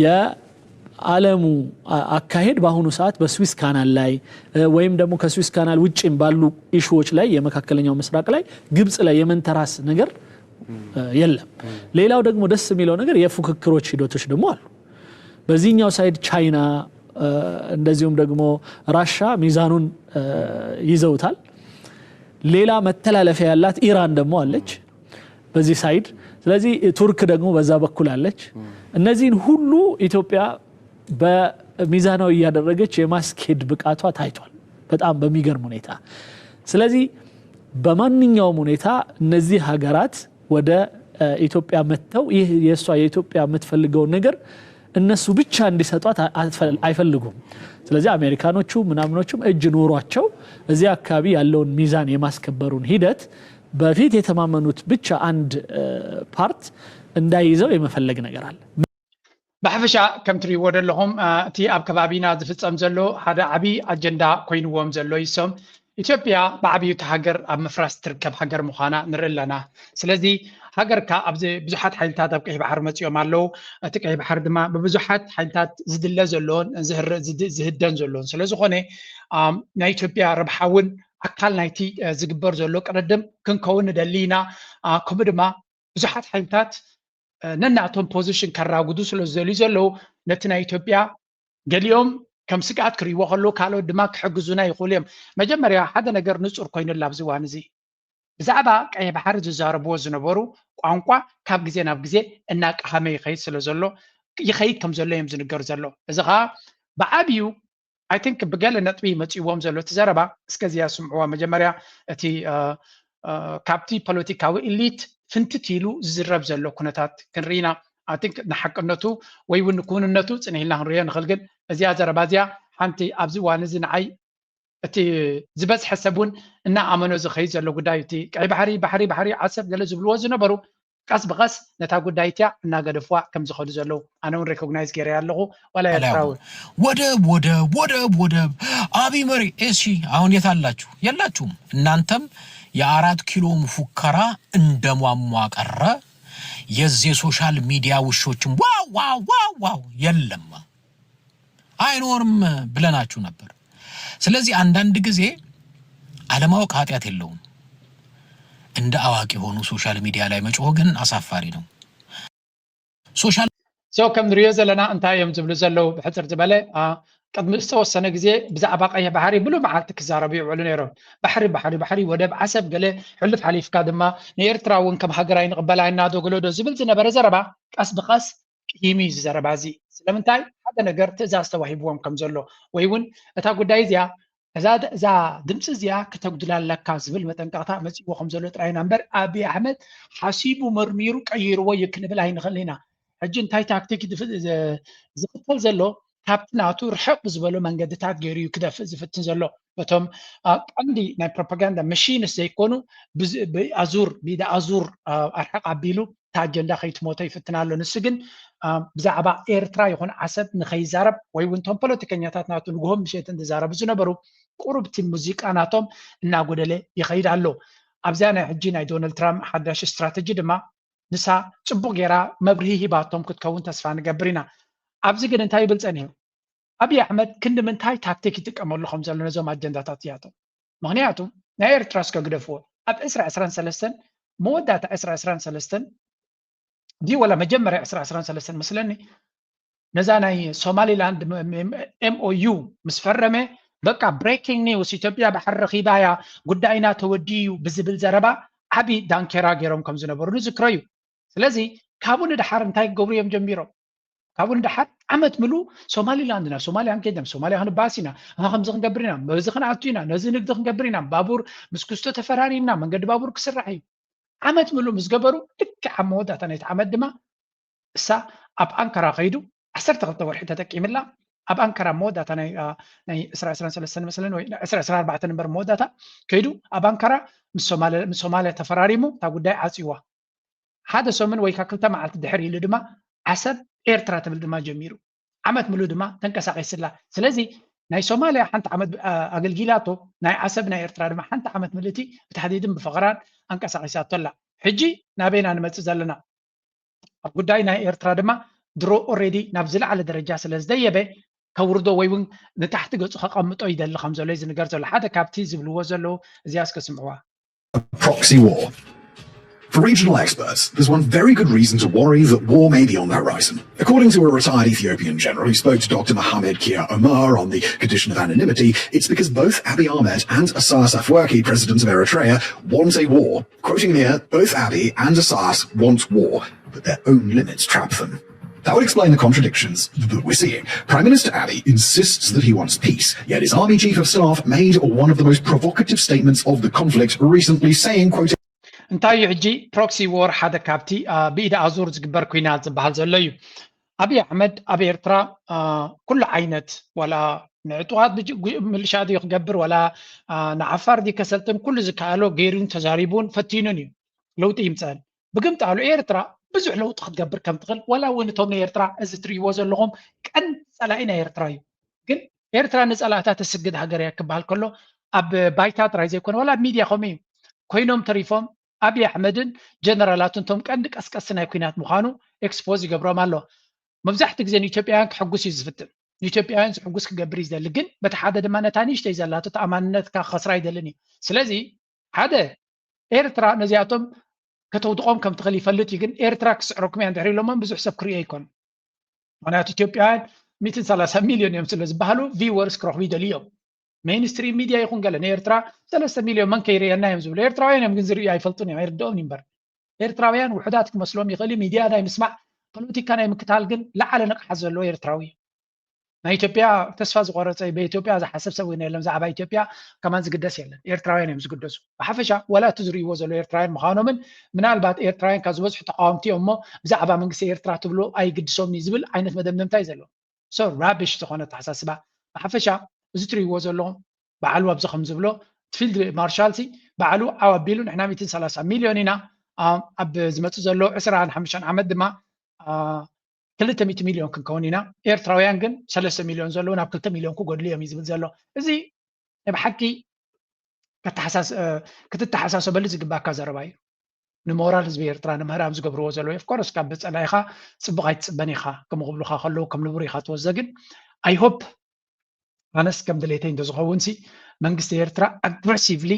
የዓለሙ አካሄድ በአሁኑ ሰዓት በስዊስ ካናል ላይ ወይም ደግሞ ከስዊስ ካናል ውጭም ባሉ ኢሹዎች ላይ የመካከለኛው ምስራቅ ላይ ግብጽ ላይ የመንተራስ ነገር የለም። ሌላው ደግሞ ደስ የሚለው ነገር የፉክክሮች ሂደቶች ደግሞ አሉ። በዚህኛው ሳይድ ቻይና እንደዚሁም ደግሞ ራሻ ሚዛኑን ይዘውታል። ሌላ መተላለፊያ ያላት ኢራን ደግሞ አለች በዚህ ሳይድ። ስለዚህ ቱርክ ደግሞ በዛ በኩል አለች። እነዚህን ሁሉ ኢትዮጵያ በሚዛናዊ እያደረገች የማስኬድ ብቃቷ ታይቷል በጣም በሚገርም ሁኔታ። ስለዚህ በማንኛውም ሁኔታ እነዚህ ሀገራት ወደ ኢትዮጵያ መጥተው ይህ የእሷ የኢትዮጵያ የምትፈልገውን ነገር እነሱ ብቻ እንዲሰጧት አይፈልጉም። ስለዚህ አሜሪካኖቹ ምናምኖቹም እጅ ኖሯቸው እዚህ አካባቢ ያለውን ሚዛን የማስከበሩን ሂደት በፊት የተማመኑት ብቻ አንድ ፓርት እንዳይዘው የመፈለግ ነገር አለ። ብሓፈሻ ከም ትሪእዎ ዘለኹም እቲ ኣብ ከባቢና ዝፍፀም ዘሎ ሓደ ዓብዪ ኣጀንዳ ኮይንዎም ዘሎ ይሶም ኢትዮጵያ ብዓብዩ እቲ ሃገር ኣብ ምፍራስ ትርከብ ሃገር ምዃና ንርኢ ኣለና። ስለዚ ሃገርካ ኣብዚ ብዙሓት ሓይልታት ኣብ ቀይሕ ባሕሪ መፂኦም ኣለዉ። እቲ ቀይሕ ባሕሪ ድማ ብብዙሓት ሓይልታት ዝድለ ዘለዎን ዝህደን ዘለዎን ስለዝኾነ ናይ ኢትዮጵያ ረብሓ እውን ኣካል ናይቲ ዝግበር ዘሎ ቅድድም ክንከውን ንደሊ ኢና። ከምኡ ድማ ብዙሓት ሓይልታት ነናቶም ፖዚሽን ከራጉዱ ስለ ዝደልዩ ዘለዉ ነቲ ናይ ኢትዮጵያ ገሊኦም ከም ስግኣት ክርእይዎ ከለዉ ካልኦት ድማ ክሕግዙና ይኽእሉ እዮም። መጀመርያ ሓደ ነገር ንጹር ኮይኑላ ኣብዚ እዋን እዚ ብዛዕባ ቀይሕ ባሕሪ ዝዛረብዎ ዝነበሩ ቋንቋ ካብ ግዜ ናብ ግዜ እናቀሃመ ይኸይድ ስለ ዘሎ ይኸይድ ከም ዘሎ እዮም ዝንገር ዘሎ። እዚ ኸዓ ብዓብዩ I think ብገለ ነጥቢ መፂዎም ዘሎ እቲ ዘረባ እስከዚያ ስምዕዋ መጀመርያ እቲ ካብቲ ፖለቲካዊ ኢሊት ፍንትት ኢሉ ዝዝረብ ዘሎ ኩነታት ክንርኢና I think ንሓቅነቱ ወይ እውን ንክውንነቱ ፅንሕ ኢልና ክንሪኦ ንኽእል ግን እዚኣ ዘረባ እዚኣ ሓንቲ ኣብዚ እዋን እዚ ንዓይ እቲ ዝበዝሐ ሰብ እውን እናኣመኖ ዝኸይድ ዘሎ ጉዳይ እቲ ቀይ ባሕሪ ባሕሪ ባሕሪ ዓሰብ ገለ ዝብልዎ ዝነበሩ ቀስ ብቐስ ነታ ጉዳይ እቲኣ እናገደፍዋ ከም ዝኸዱ ዘለዉ ኣነ እውን ሬኮግናይዝ ገይረ ኣለኹ ዋላ ኤርትራዊ ወደብ ወደብ ወደብ ወደብ ኣብይ መሪ እሺ አሁን የት አላችሁ የላችሁም እናንተም የአራት ኪሎ ሙፉከራ እንደሟሟ ቀረ የዚህ የሶሻል ሚዲያ ውሾችም ዋው ዋው ዋው ዋው የለም አይኖርም ብለናችሁ ነበር ስለዚህ አንዳንድ ጊዜ አለማወቅ ኃጢአት የለውም እንደ አዋቂ ሆኖ ሶሻል ሚዲያ ላይ መጮህ ግን አሳፋሪ ነው። ሶሻል ሰው ከም ንሪኦ ዘለና እንታይ እዮም ዝብሉ ዘለዉ ብሕፅር ዝበለ ቅድሚ ዝተወሰነ ግዜ ብዛዕባ ቀይሕ ባሕሪ ብሉ መዓልቲ ክዛረቡ ይውዕሉ ነይሮም። ባሕሪ ባሕሪ ባሕሪ ወደብ ዓሰብ ገለ ሕሉፍ ሓሊፍካ ድማ ንኤርትራ እውን ከም ሃገር ኣይንቕበላ ኢና ዶ ገለ ዶ ዝብል ዝነበረ ዘረባ ቀስ ብቐስ ቂሂሙ እዩ እዚ ዘረባ እዚ። ስለምንታይ ሓደ ነገር ትእዛዝ ተዋሂብዎም ከም ዘሎ ወይ እውን እታ ጉዳይ እዚኣ እዛ እዛ ድምፂ እዚኣ ክተጉድላ ኣለካ ዝብል መጠንቀቕታ መፂዎ ከም ዘሎ ጥራይ ኢና እምበር ኣብይ ኣሕመድ ሓሲቡ መርሚሩ ቀይርዎ እዩ ክንብል ኣይንኽእል ኢና። ሕጂ እንታይ ታክቲክ ዝኽተል ዘሎ ካብቲ ናቱ ርሕቕ ብዝበሉ መንገድታት ገይሩ እዩ ክደፍእ ዝፍትን ዘሎ በቶም ቀንዲ ናይ ፕሮፓጋንዳ መሺንስ ዘይኮኑ ብኣዙር ብኢደ ኣዙር ኣርሕቕ ኣቢሉ እታ ኣጀንዳ ከይትሞቶ ይፍትን ኣሎ። ንሱ ግን ብዛዕባ ኤርትራ ይኹን ዓሰብ ንኸይዛረብ ወይ እውን እቶም ፖለቲከኛታት ናቱ ንግሆን ምሸትን ዝዛረቡ ዝነበሩ ቁሩብ እቲ ሙዚቃ ናቶም እናጎደለ ይኸይድ ኣሎ። ኣብዚኣ ናይ ሕጂ ናይ ዶናልድ ትራምፕ ሓዳሽ ስትራተጂ ድማ ንሳ ፅቡቕ ገይራ መብርሂ ሂባቶም ክትከውን ተስፋ ንገብር ኢና። ኣብዚ ግን እንታይ ይብል ፀኒሑ? ኣብይ ኣሕመድ ክንዲ ምንታይ ታክቲክ ይጥቀመሉ ከም ዘሎ ነዞም ኣጀንዳታት እዚኣቶም። ምኽንያቱ ናይ ኤርትራ እስከ ግደፍዎ ኣብ ዕስራ ዕስራን ሰለስተን መወዳእታ ዕስራ ዕስራን ሰለስተን ድዩ ወላ መጀመርያ ዕስራ ዕስራን ሰለስተን መስለኒ ነዛ ናይ ሶማሊላንድ ኤምኦዩ ምስ ፈረመ በቃ ብሬኪንግ ኒውስ ኢትዮጵያ ባሕሪ ረኺባ እያ ጉዳይና ተወዲኡ እዩ ብዝብል ዘረባ ዓብዪ ዳንኬራ ገይሮም ከም ዝነበሩ ንዝክሮ እዩ። ስለዚ ካብኡ ንደሓር እንታይ ክገብሩ እዮም ጀሚሮም? ካብኡ ንደሓር ዓመት ምሉእ ሶማሊላንድ ኢና፣ ሶማሊያ ክንከይድ ኢና፣ ሶማሊያ ክንባኣስ ኢና፣ እኻ ከምዚ ክንገብር ኢና፣ በዚ ክንኣቱ ኢና፣ ነዚ ንግዲ ክንገብር ኢና፣ ባቡር ምስ ኩስቶ ተፈራሪምና፣ መንገዲ ባቡር ክስራሕ እዩ። ዓመት ምሉእ ምስ ገበሩ ልክዕ ኣብ መወዳእታ ናይቲ ዓመት ድማ እሳ ኣብ ኣንካራ ከይዱ ዓሰርተ ክልተ ወርሒ ተጠቂምላ ኣብ ኣንካራ መወዳእታ ናይ ናይ ዕስራ ዕስራን ሰለስተን መስለን ወይ ዕስራ ዕስራ ኣርባዕተ ነበር መወዳእታ ከይዱ ኣብ ኣንካራ ምስ ሶማልያ ተፈራሪሙ እታ ጉዳይ ዓፅዋ ሓደ ሰሙን ወይ ክልተ መዓልቲ ድሕር ኢሉ ድማ ዓሰብ ኤርትራ ትብል ድማ ጀሚሩ ዓመት ምሉ ድማ ተንቀሳቂስላ ስለዚ ናይ ሶማልያ ሓንቲ ዓመት ኣገልጊላቶ ናይ ዓሰብ ናይ ኤርትራ ድማ ሓንቲ ዓመት ምልእቲ ብታሕዲድን ብፈኸራን ኣንቀሳቂሳቶ ኣላ ሕጂ ናበይና ንመፅእ ዘለና ኣብ ጉዳይ ናይ ኤርትራ ድማ ድሮ already ናብ ዝለዓለ ደረጃ ስለ ዝደየበ ከውርዶ ወይ እውን ንታሕቲ ገጹ ከቐምጦ ይደሊ ከም ዘሎ እዩ ዝንገር ዘሎ። ሓደ ካብቲ ዝብልዎ ዘለዉ እዚኣ እስከ ስምዕዋ። A proxy war. For regional experts, there's one very good reason to worry that war may be on the horizon. According to a retired Ethiopian general who spoke to Doctor Mohamed Kia Omar on the condition of anonymity, it's because both Abiy Ahmed and Isaias Afwerki, president of Eritrea, want a war. Quoting here, both Abiy and Isaias want war, but their own limits trap them. That would explain the contradictions that we're seeing. Prime Minister Abiy insists that he wants peace, yet his army chief of staff made one of the most provocative statements of the conflict recently, saying, quote, እንታይ እዩ ሕጂ ፕሮክሲ ዎር? ሓደ ካብቲ ብኢድ ኣዙር ዝግበር ኩናት ዝበሃል ዘሎ እዩ። ኣብይ ኣሕመድ ኣብ ኤርትራ ኩሉ ዓይነት ዋላ ንዕጡቓት ምልሻ ድዩ ክገብር ዋላ ንዓፋር ድዩ ከሰልጥን ኩሉ ዝከኣሎ ገይሩን ተዛሪቡን ፈቲኑን እዩ። ለውጢ ይምፀን ብግምጣሉ ኤርትራ ብዙሕ ለውጢ ክትገብር ከም ትኽእል ዋላ እውን እቶም ንኤርትራ እዚ ትርእይዎ ዘለኹም ቀን ፀላኢ ናይ ኤርትራ እዩ። ግን ኤርትራ ንፀላእታ ተስግድ ሃገር እያ ክበሃል ከሎ ኣብ ባይታ ጥራይ ዘይኮነ ዋላ ኣብ ሚድያ ከምኡ እዩ ኮይኖም ተሪፎም ኣብይ ኣሕመድን ጀነራላቱን እቶም ቀንዲ ቀስቀስቲ ናይ ኩናት ምዃኑ ኤክስፖዝ ይገብሮም ኣሎ። መብዛሕትኡ ግዜ ንኢትዮጵያውያን ክሕጉስ እዩ ዝፍትን። ንኢትዮጵያውያን ዝሕጉስ ክገብር እዩ ዝደሊ። ግን በቲ ሓደ ድማ ነታ ንእሽተይ ዘላቶ ተኣማንነትካ ክኸስራ ኣይደልን እዩ። ስለዚ ሓደ ኤርትራ ነዚኣቶም ከተውድቖም ከም ትኽእል ይፈልጥ እዩ። ግን ኤርትራ ክስዕረኩም እያ እንድሕር ኢሎሞም ብዙሕ ሰብ ክርእዮ ኣይኮኑን። ምክንያቱ ኢትዮጵያውያን ሚእትን ሰላሳ ሚልዮን እዮም ስለ ዝበሃሉ ቪወርስ ክረኽቡ ይደልዩ እዮም። ሜይንስትሪም ሚድያ ይኹን ገለ ንኤርትራ ሰለስተ ሚልዮን መን ከይርእየና እዮም ዝብሉ። ኤርትራውያን እዮም ግን ዝርእዩ ኣይፈልጡን እዮም ኣይርድኦም እዩ እምበር። ኤርትራውያን ውሑዳት ክመስሎም ይኽእል እዩ። ሚድያ ናይ ምስማዕ ፖለቲካ ናይ ምክታል ግን ለዓለ ንቕሓት ዘለዎ ኤርትራዊ እዩ። ናይ ኢትዮጵያ ተስፋ ዝቆረፀ እዩ። በኢትዮጵያ ዝሓስብ ሰብ እውን የለን። ብዛዕባ ኢትዮጵያ ከማን ዝግደስ የለን። ኤርትራውያን እዮም ዝግደሱ። ብሓፈሻ ዋላ እቲ ዝርእይዎ ዘሎ ኤርትራውያን ምዃኖምን ምናልባት ኤርትራውያን ካብ ዝበዝሑ ተቃወምቲ እዮም እሞ ብዛዕባ መንግስቲ ኤርትራ ትብሎ ኣይግድሶምን እዩ ዝብል ዓይነት መደምደምታ እዩ ዘሎ። So rubbish ዝኾነ ኣተሓሳስባ። ብሓፈሻ እዚ ትርእይዎ ዘለኹም ባዕሉ ኣብዚ ከም ዝብሎ ፊልድ ማርሻል ሲ ባዕሉ ዓው ኣቢሉ ንሕና ሚእትን ሰላሳ ሚልዮን ኢና ኣብ ዝመፅእ ዘሎ ዕስራን ሓሙሽተን ዓመት ድማ ክልተ ሚእቲ ሚልዮን ክንከውን ኢና። ኤርትራውያን ግን ሰለስተ ሚልዮን ዘለዉ ናብ ክልተ ሚልዮን ክጎድሉ እዮም እዩ ዝብል ዘሎ። እዚ ናይ ብሓቂ ክትተሓሳሰበሉ ዝግባካ ዘረባ እዩ። ንሞራል ህዝቢ ኤርትራ ንምህራም ዝገብርዎ ዘለዉ of course ካብ ጸላኢኻ ጽቡቕ ኣይትጽበን ኢኻ። ከምኡ ክብሉኻ ከለዉ ከም ንቡር ኢኻ ትወስዶ። ግን I hope ኣነስ ከም ድሌተይ እንተዝኸውን ሲ መንግስቲ ኤርትራ ኣግረሲቭሊ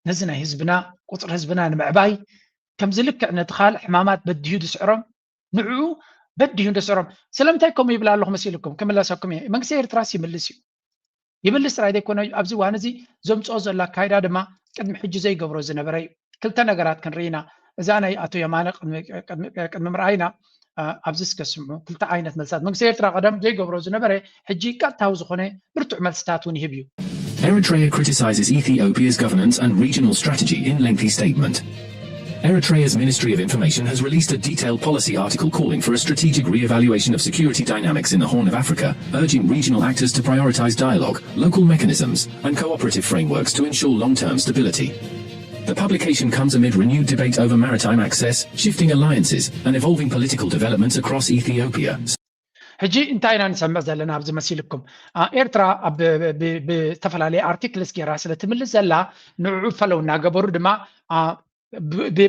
ነዚ ናይ ህዝብና ቁጽሪ ህዝብና ንምዕባይ ከምዚ ልክዕ ነቲ ካልእ ሕማማት በዲሁ ዝስዕሮም ንዕኡ በዲሁ ዘስዕሮም። ስለምንታይ ከምኡ ይብል ኣለኹ መሲልኩም? ክምለሰኩም እየ። መንግስቲ ኤርትራስ ይምልስ እዩ። ይምልስ ጥራይ ዘይኮነ ኣብዚ እዋን እዚ ዘምፅኦ ዘሎ ኣካይዳ ድማ ቅድሚ ሕጂ ዘይገብሮ ዝነበረ እዩ። ክልተ ነገራት ክንርኢ ኢና። እዛ ናይ ኣቶ የማነ ቅድሚ ምርኣይና ኣብዚ እስከ ስምዑ ክልተ ዓይነት መልስታት መንግስቲ ኤርትራ ቀደም ዘይገብሮ ዝነበረ ሕጂ ቀጥታዊ ዝኾነ ብርቱዕ መልስታት እውን ይህብ እዩ። Eritrea criticizes Ethiopia's governance and regional strategy in lengthy statement. Eritrea's Ministry of Information has released a detailed policy article calling for a strategic re-evaluation of security dynamics in the Horn of Africa, urging regional actors to prioritize dialogue, local mechanisms, and cooperative frameworks to ensure long-term stability. The publication comes amid renewed debate over maritime access, shifting alliances, and evolving political developments across Ethiopia. ሕጂ እንታይ ኢና ንሰምዕ ዘለና ኣብዚ መሲልኩም? ኤርትራ ብዝተፈላለየ ኣርቲክልስ ገይራ ስለ ትምልስ ዘላ ንዕኡ ፈለው እናገበሩ ድማ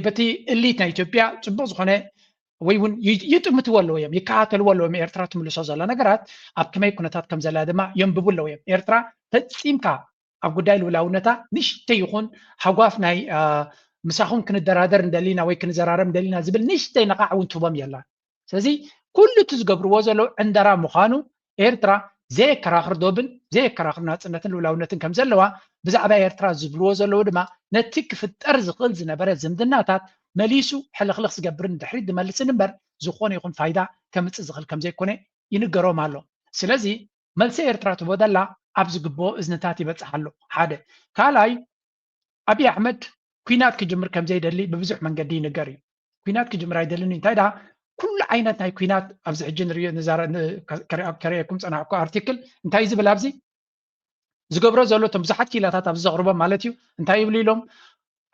በቲ እሊት ናይ ኢትዮጵያ ፅቡቅ ዝኾነ ወይ እውን ይጥምትዎ ኣለዉ እዮም፣ ይከታተልዎ ኣለዉ እዮም። ኤርትራ ትምልሶ ዘላ ነገራት ኣብ ከመይ ኩነታት ከም ዘላ ድማ የንብቡ ኣለዉ እዮም። ኤርትራ ፈፂምካ ኣብ ጉዳይ ልውላውነታ ንሽተይ ይኹን ሃጓፍ ናይ ምሳኹም ክንደራደር እንደሊና ወይ ክንዘራረብ እንደሊና ዝብል ንሽተይ ነቓዕ እውን ትህቦም የላን። ስለዚ ኩሉ እቲ ዝገብርዎ ዘለዉ ዕንደራ ምዃኑ ኤርትራ ዘየከራኽር ዶብን ዘየከራኽር ናጽነትን ልውላውነትን ከም ዘለዋ ብዛዕባ ኤርትራ ዝብልዎ ዘለዉ ድማ ነቲ ክፍጠር ዝኽእል ዝነበረ ዝምድናታት መሊሱ ሕልኽልኽ ዝገብርን ድሕሪት ዝመልስን እምበር ዝኾነ ይኹን ፋይዳ ከምጽእ ዝኽእል ከም ዘይኮነ ይንገሮም ኣሎ። ስለዚ መልሲ ኤርትራ ትቦ ደላ ኣብ ዝግብኦ እዝንታት ይበጽሕ ኣሎ። ሓደ ካልኣይ ኣብይ ኣሕመድ ኩናት ክጅምር ከም ዘይደሊ ብብዙሕ መንገዲ ይንገር እዩ። ኩናት ክጅምር ኣይደልን እዩ። እንታይ ደኣ ኩሉ ዓይነት ናይ ኩናት ኣብዚ ሕጂ ንሪኦ ከርእየኩም ጸናሕኩ ኣርቲክል እንታይ ዝብል ኣብዚ ዝገብሮ ዘሎ እቶም ብዙሓት ኪላታት ኣብዚ ዘቕርቦም ማለት እዩ እንታይ ይብሉ ኢሎም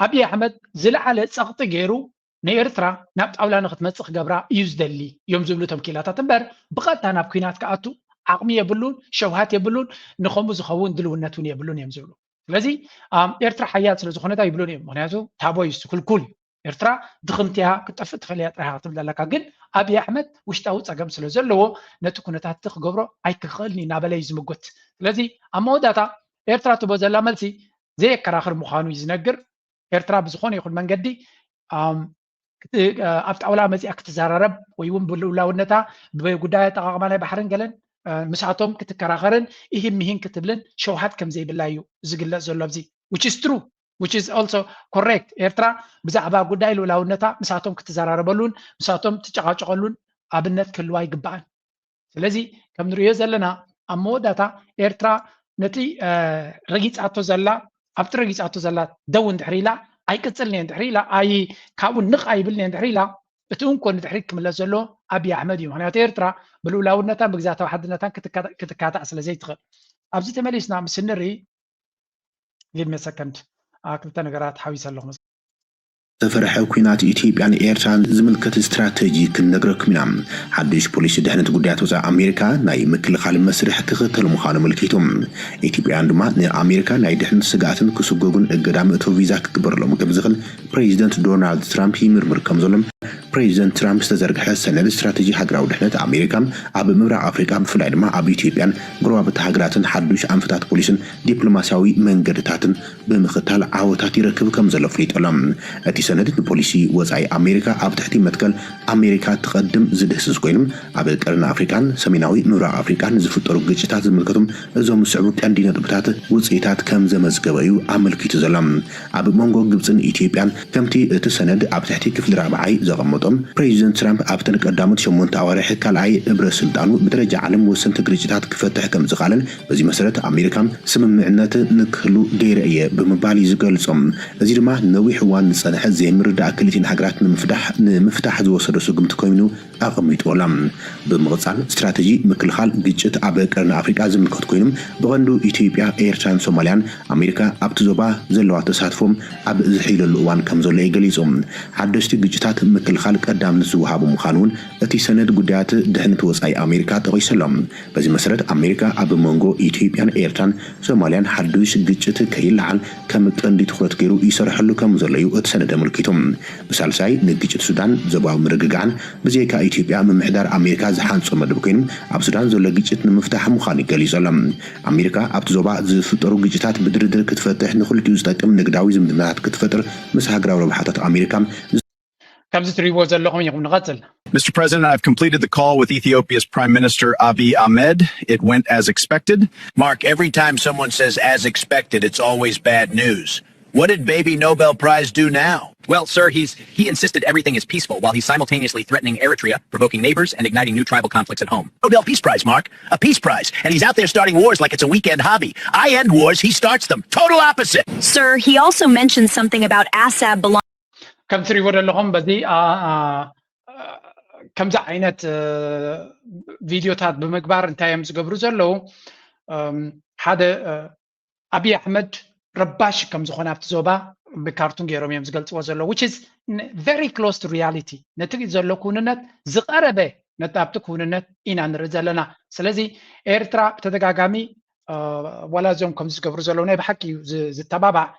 ኣብይ ኣሕመድ ዝለዓለ ጸቕጢ ገይሩ ንኤርትራ ናብ ጣውላ ንክትመጽእ ክገብራ እዩ ዝደሊ እዮም ዝብሉ እቶም ኪላታት እምበር ብቐጥታ ናብ ኩናት ክኣቱ ዓቕሚ የብሉን፣ ሸውሃት የብሉን፣ ንኸምኡ ዝኸውን ድልውነት እውን የብሉን እዮም ዝብሉ። ስለዚ ኤርትራ ሓያል ስለ ዝኾነት ኣይብሉን እዮም። ምክንያቱ ታቦ እዩ ክልኩል እዩ። ኤርትራ ድኽምቲ እያ፣ ክትጠፍእ ትኽእል እያ ጥራይ ክትብል ዘለካ። ግን ኣብይ ኣሕመድ ውሽጣዊ ጸገም ስለ ዘለዎ ነቲ ኩነታት ክገብሮ ኣይክኽእልን እዩ እናበለ እዩ ዝምጉት። ስለዚ ኣብ መወዳእታ ኤርትራ ትቦ ዘላ መልሲ ዘየከራኽር ምዃኑ እዩ ዝነግር። ኤርትራ ብዝኾነ ይኹን መንገዲ ኣብ ጣውላ መፂኣ ክትዘራረብ ወይ እውን ብልኡላውነታ ብጉዳይ ኣጠቃቅማ ናይ ባሕርን ገለን ምሳቶም ክትከራኸርን ኢሂን ምሂን ክትብልን ሸውሃት ከም ዘይብላ እዩ ዝግለፅ ዘሎ ኣብዚ። Which is true, which is also correct። ኤርትራ ብዛዕባ ጉዳይ ልኡላውነታ ምሳቶም ክትዘራረበሉን ምሳቶም ትጨቃጨቀሉን ኣብነት ክህልዋ ይግባኣን። ስለዚ ከም ንሪኦ ዘለና ኣብ መወዳእታ ኤርትራ ነቲ ረጊፃቶ ዘላ ኣብቲ ረጊፃቶ ዘላ ደው እንድሕር ኢላ ኣይቅፅልን እየ እንድሕር ኢላ ኣይ ካብኡ ንቕ ኣይብልን እየ እንድሕር ኢላ እቲ እንኮ ንድሕሪት ክምለስ ዘሎ ኣብይ ኣሕመድ እዩ። ምክንያቱ ኤርትራ ብልኡላውነታን ብግዛታዊ ሓድነታን ክትካታዕ ስለ ዘይትኽእል ኣብዚ ተመሊስና ምስ እንርኢ give me a second ክልተ ነገራት ሓዊሰ ኣለኹ። ዝተፈረሐ ኲናት ኢትዮጵያን ኤርትራን ዝምልከት ስትራተጂ ክንነግረኩም ኢና። ሓዱሽ ፖሊሲ ድሕነት ጉዳያት ወፃኢ ኣሜሪካ ናይ ምክልኻል መስርሕ ክኽተል ምዃኑ ኣመልኪቱ። ኢትዮጵያውያን ድማ ንኣሜሪካ ናይ ድሕነት ስግኣትን ክስጎጉን እገዳ መእተዊ ቪዛ ክግበረሎም ከም ዝኽእል ፕሬዚደንት ዶናልድ ትራምፕ ይምርምር ከም ዘሎ ፕሬዚደንት ትራምፕ ዝተዘርግሐ ሰነድ ስትራተጂ ሃገራዊ ድሕነት ኣሜሪካ ኣብ ምብራቕ ኣፍሪቃ ብፍላይ ድማ ኣብ ኢትዮጵያን ጎረባብቲ ሃገራትን ሓዱሽ ኣንፈታት ፖሊስን ዲፕሎማሲያዊ መንገድታትን ብምኽታል ዓወታት ይረክብ ከም ዘሎ ኣፍሊጡ ኣሎ። እቲ ሰነድ ንፖሊሲ ወፃኢ ኣሜሪካ ኣብ ትሕቲ መትከል ኣሜሪካ ትቐድም ዝድህስስ ኮይኑ ኣብ ቀርኒ ኣፍሪቃን ሰሜናዊ ምብራቕ ኣፍሪቃን ዝፍጠሩ ግጭታት ዝምልከቱ እዞም ዝስዕቡ ቀንዲ ነጥብታት ውፅኢታት ከም ዘመዝገበ እዩ ኣመልኪቱ ዘሎ። ኣብ መንጎ ግብፅን ኢትዮጵያን ከምቲ እቲ ሰነድ ኣብ ትሕቲ ክፍሊ ራብዓይ ዘቐመጦም ፕሬዚደንት ትራምፕ ኣብተን ቀዳሞት ሸሞንተ ኣዋርሕ ካልኣይ እብረ ስልጣኑ ብደረጃ ዓለም ወሰንቲ ግርጭታት ክፈትሕ ከም ዝኽኣለን በዚ መሰረት ኣሜሪካ ስምምዕነት ንክህሉ ገይረ እየ ብምባል እዩ ዝገልጾም። እዚ ድማ ነዊሕ እዋን ዝፀንሐ ዘይምርዳእ ክልቲን ሃገራት ንምፍታሕ ዝወሰዶ ስጉምቲ ኮይኑ ኣቐሚጥዎ ኣሎ። ብምቕፃል ስትራተጂ ምክልኻል ግጭት ኣብ ቀርኒ ኣፍሪቃ ዝምልከት ኮይኖም ብቐንዱ ኢትዮጵያ፣ ኤርትራን ሶማልያን ኣሜሪካ ኣብቲ ዞባ ዘለዋ ተሳትፎም ኣብ ዝሕይለሉ እዋን ከም ዘሎ እዩ ገሊፁ። ሓደሽቲ ግጭታት ምክልኻል ቀዳምነት ዝወሃቡ ምዃኑ እውን እቲ ሰነድ ጉዳያት ድሕነት ወፃኢ ኣሜሪካ ጠቒሱ ኣሎ። በዚ መሰረት ኣሜሪካ ኣብ መንጎ ኢትዮጵያን ኤርትራን ሶማልያን ሓዱሽ ግጭት ከይለዓል ከም ቀንዲ ትኹረት ገይሩ ይሰርሐሉ ከም ዘሎ እዩ እቲ ሰነድ ኣመልኪቱ። ብሳልሳይ ንግጭት ሱዳን ዞባዊ ምርግጋዕን ብዘይካ ኢትዮጵያ ምምሕዳር ኣሜሪካ ዝሓንጾ መደብ ኮይኑ ኣብ ሱዳን ዘሎ ግጭት ንምፍታሕ ምዃኑ ገሊጹ ኣሎ። ኣሜሪካ ኣብቲ ዞባ ዝፍጠሩ ግጭታት ብድርድር ክትፈትሕ ንክልቲኡ ዝጠቅም ንግዳዊ ዝምድናታት ክትፈጥር ምስ ሃገራዊ ረብሓታት ኣሜሪካ ከምዚ ትሪእዎ ዘለኹም ኢኹም ንቐፅል። Mister President, I've completed the call with Ethiopia's Prime Minister Abiy Ahmed. It went as expected. Mark, every time someone says as expected, it's always bad news. What did Baby Nobel Prize do now? Well, sir, he's he insisted everything is peaceful while he's simultaneously threatening Eritrea, provoking neighbors, and igniting new tribal conflicts at home. Nobel Peace Prize, Mark. A peace prize. And he's out there starting wars like it's a weekend hobby. I end wars, he starts them. Total opposite. Sir, he also mentioned something about Assad belonging. ከም ትሪእዎ ዘለኹም በዚ ከምዚ ዓይነት ቪድዮታት ብምግባር እንታይ እዮም ዝገብሩ ዘለዉ ሓደ ኣብይ ኣሕመድ ረባሽ ከም ዝኾነ ኣብቲ ዞባ ብካርቱን ገይሮም እዮም ዝገልፅዎ ዘለዉ which is very close to reality ነቲ ዘሎ ክውንነት ዝቐረበ ነቲ ኣብቲ ክውንነት ኢና ንርኢ ዘለና ስለዚ ኤርትራ ብተደጋጋሚ ዋላ እዞም ከምዚ ዝገብሩ ዘለዉ ናይ ብሓቂ እዩ ዝተባባዕ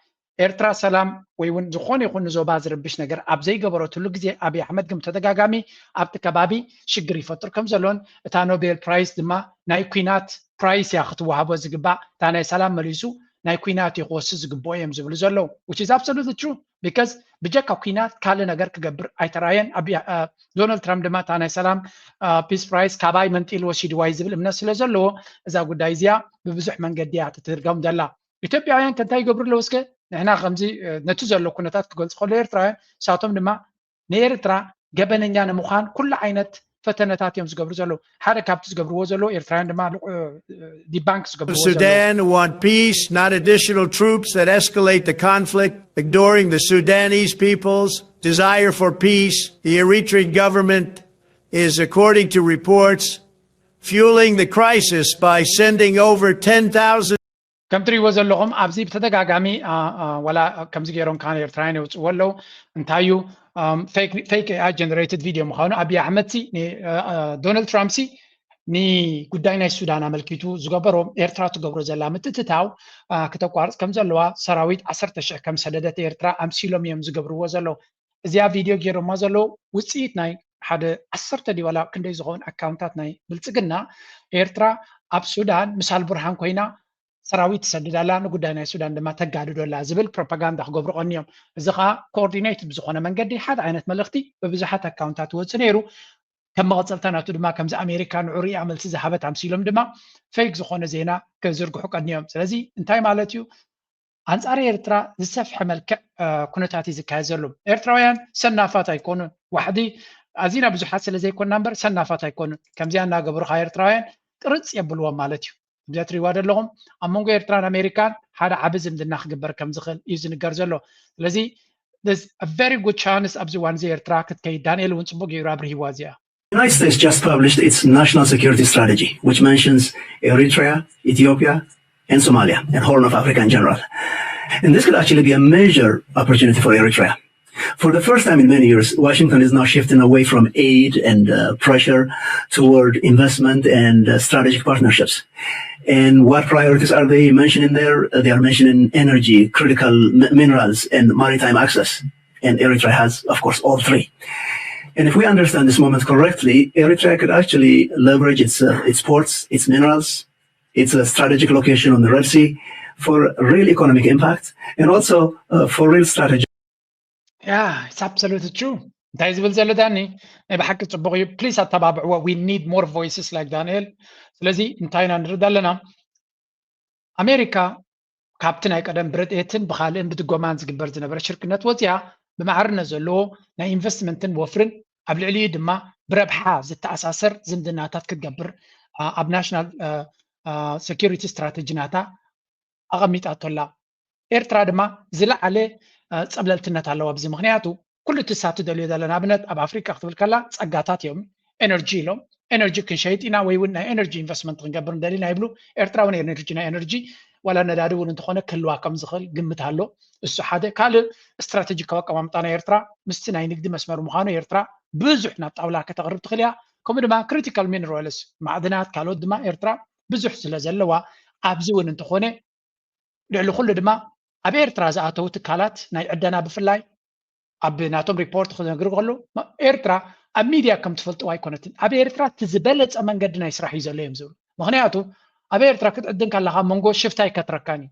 ኤርትራ ሰላም ወይ እውን ዝኾነ ይኹን ንዞባ ዝርብሽ ነገር ኣብ ዘይገበረትሉ ግዜ ኣብይ ኣሕመድ ግን ተደጋጋሚ ኣብቲ ከባቢ ሽግር ይፈጥር ከም ዘሎን እታ ኖቤል ፕራይስ ድማ ናይ ኩናት ፕራይስ እያ ክትወሃቦ ዝግባእ እታ ናይ ሰላም መሊሱ ናይ ኩናት እዩ ክወስድ ዝግብኦ እዮም ዝብሉ ዘለዉ which is absolutely true because ብጀካ ኩናት ካልእ ነገር ክገብር ኣይተራየን ዶናልድ ትራምፕ ድማ እታ ናይ ሰላም ፒስ ፕራይስ ካባይ መንጢሉ ወሲድዋ እዩ ዝብል እምነት ስለ ዘለዎ እዛ ጉዳይ እዚኣ ብብዙሕ መንገዲ እያ ትትርገም ዘላ ኢትዮጵያውያን ከ እንታይ ይገብሩ ኣለዉ እስከ ንሕና ከምዚ ነቲ ዘሎ ኩነታት ክገልፁ ከሎ ኤርትራውያን ንሳቶም ድማ ንኤርትራ ገበነኛ ንምዃን ኩሉ ዓይነት ፈተነታት እዮም ዝገብሩ ዘለዉ ሓደ ካብቲ ዝገብርዎ ዘለዉ ኤርትራውያን ድማ ዲባንክ ዝገብርዎ ዘለዉ Sudan want peace, not additional troops that escalate the conflict, ignoring the Sudanese people's desire for peace. The Eritrean government is, according to reports, fueling the crisis by sending over ten thousand ከም ትሪእዎ ዘለኹም ኣብዚ ብተደጋጋሚ ዋላ ከምዚ ገይሮም ከዓ ኤርትራውያን የውፅዎ ኣለዉ እንታይ እዩ fake AI generated video ምዃኑ ኣብይ ኣሕመድ ሲ ዶናልድ ትራምፕ ሲ ንጉዳይ ናይ ሱዳን ኣመልኪቱ ዝገበሮ ኤርትራ ትገብሮ ዘላ ምትእትታው ክተቋርፅ ከም ዘለዋ ሰራዊት ዓሰርተ ሽሕ ከም ሰደደት ኤርትራ ኣምሲሎም እዮም ዝገብርዎ ዘለዉ እዚኣ ቪድዮ ገይሮማ ዘለዉ ውፅኢት ናይ ሓደ ዓሰርተ ድዩ ዋላ ክንደይ ዝኸውን ኣካውንታት ናይ ብልፅግና ኤርትራ ኣብ ሱዳን ምስ ኣልቡርሃን ኮይና ሰራዊት ትሰድድ ኣላ፣ ንጉዳይ ናይ ሱዳን ድማ ተጋድዶ ኣላ ዝብል ፕሮፓጋንዳ ክገብሩ ቀንዮም። እዚ ከዓ ኮኦርዲኔትድ ብዝኾነ መንገዲ ሓደ ዓይነት መልእኽቲ ብብዙሓት ኣካውንታት ይወፅእ ነይሩ። ከም መቐፀልታ ናቱ ድማ ከምዚ ኣሜሪካ ንዑ ሪኣ መልሲ ዝሃበት ኣምሲሎም ድማ ፌክ ዝኾነ ዜና ክዝርግሑ ቀንዮም። ስለዚ እንታይ ማለት እዩ? ኣንጻር ኤርትራ ዝሰፍሐ መልክዕ ኩነታት እዩ ዝካየድ ዘሎ። ኤርትራውያን ሰናፋት ኣይኮኑን። ዋሕዲ ኣዚና ብዙሓት ስለ ዘይኮንና እምበር ሰናፋት ኣይኮኑን። ከምዚኣ እናገበሩ ከዓ ኤርትራውያን ቅርጽ የብልዎም ማለት እዩ። ከምዚኣ ትሪእዋ ዘለኹም ኣብ መንጎ ኤርትራን ኣሜሪካን ሓደ ዓቢ ዝምድና ክግበር ከም ዝኽእል እዩ ዝንገር ዘሎ። ስለዚ very good chance ኣብዚ እዋን እዚ ኤርትራ ክትከይድ ዳንኤል እውን ጽቡቅ ገይሩ ኣብርሂዋ እዚኣ። The United States just published its national security strategy, which mentions Eritrea, Ethiopia, and Somalia, and Horn of Africa in general. And this could actually be a major opportunity for Eritrea. For the first time in many years, Washington is now shifting away from aid and uh, pressure toward investment and uh, strategic partnerships. And what priorities are they mentioning there? Uh, they are mentioning energy, critical minerals, and maritime access. And Eritrea has, of course, all three. And if we understand this moment correctly, Eritrea could actually leverage its, uh, its ports, its minerals, its a strategic location on the Red Sea for real economic impact and also uh, for real strategy. Yeah, it's absolutely true. እንታይ ዝብል ዘሎ ዳኒ ናይ ብሓቂ ፅቡቅ እዩ። ፕሊስ ኣተባብዕዎ። We need more voices like ዳንኤል። ስለዚ እንታይ ኢና ንርኢ ዘለና? ኣሜሪካ ካብቲ ናይ ቀደም ብረድኤትን ብካልእን ብድጎማን ዝግበር ዝነበረ ሽርክነት ወፅያ ብማዕርነት ዘለዎ ናይ ኢንቨስትመንትን ወፍርን ኣብ ልዕሊኡ ድማ ብረብሓ ዝተኣሳሰር ዝምድናታት ክትገብር ኣብ ናሽናል ሰኪሪቲ ስትራተጂ ናታ ኣቐሚጣቶ ኣላ። ኤርትራ ድማ ዝለዓለ ፀብለልትነት ኣለዋ ኣብዚ። ምክንያቱ ኩሉ እቲ ሳት ትደልዮ ዘለ ንኣብነት ኣብ ኣፍሪቃ ክትብል ከላ ፀጋታት እዮም። ኤነርጂ ኢሎም ኤነርጂ ክንሸይጥ ኢና ወይ እውን ናይ ኤነርጂ ኢንቨስትመንት ክንገብር እንደሊና ይብሉ። ኤርትራ እውን ኤነርጂ ናይ ኤነርጂ ዋላ ነዳዲ እውን እንተኾነ ክህልዋ ከም ዝኽእል ግምት ኣሎ። እሱ ሓደ። ካልእ ስትራቴጂካዊ ኣቀማምጣ ናይ ኤርትራ ምስቲ ናይ ንግዲ መስመር ምዃኑ ኤርትራ ብዙሕ ናብ ጣውላ ከተቕርብ ትኽእል እያ። ከምኡ ድማ ክሪቲካል ሚነራልስ ማዕድናት ካልኦት ድማ ኤርትራ ብዙሕ ስለ ዘለዋ ኣብዚ እውን እንተኾነ ልዕሊ ኩሉ ድማ ኣብ ኤርትራ ዝኣተዉ ትካላት ናይ ዕደና ብፍላይ ኣብ ናቶም ሪፖርት ክነግር ከሎ ኤርትራ ኣብ ሚድያ ከም ትፈልጥዋ ኣይኮነትን። ኣብ ኤርትራ እቲ ዝበለፀ መንገዲ ናይ ስራሕ እዩ ዘሎ እዮም ዝብሉ። ምክንያቱ ኣብ ኤርትራ ክትዕድን ከለካ መንጎ ሽፍታ ኣይከትረካን እዩ።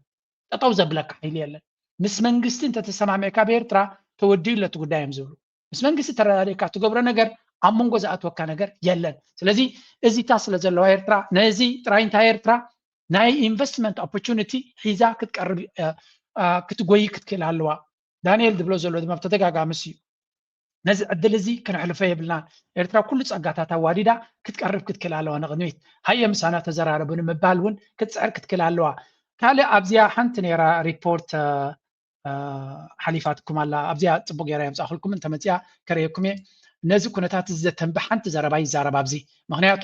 ጠጠው ዘብለካ ሓይሊ የለን። ምስ መንግስቲ እንተተሰማሚዕካ ኣብ ኤርትራ ተወዲኡ ለቲ ጉዳይ እዮም ዝብሉ። ምስ መንግስቲ ተረዳዲእካ ትገብሮ ነገር ኣብ መንጎ ዝኣትወካ ነገር የለን። ስለዚ እዚታ ስለ ዘለዋ ኤርትራ ነዚ ጥራይ እንታይ ኤርትራ ናይ ኢንቨስትመንት ኦፖርቹኒቲ ሒዛ ክትቀርብ ክትጎይ ክትክእል ኣለዋ። ዳንኤል ዝብሎ ዘሎ ድማ ብተደጋጋሚ እዩ። ነዚ ዕድል እዚ ክነሕልፎ የብልናን። ኤርትራ ኩሉ ጸጋታት ኣዋዲዳ ክትቀርብ ክትክእል ኣለዋ ንቕድሚት። ሃየ ምሳና ተዘራረቡ ንምባል እውን ክትጽዕር ክትክእል ኣለዋ። ካልእ ኣብዚኣ ሓንቲ ነይራ ሪፖርት ሓሊፋትኩም ኣላ። ኣብዚኣ ጽቡቅ ገይራ የምጻእክልኩም እንተመጽያ ከርእየኩም እየ። ነዚ ኩነታት እዚ ዘተንቢ ሓንቲ ዘረባ ይዛረብ ኣብዚ። ምክንያቱ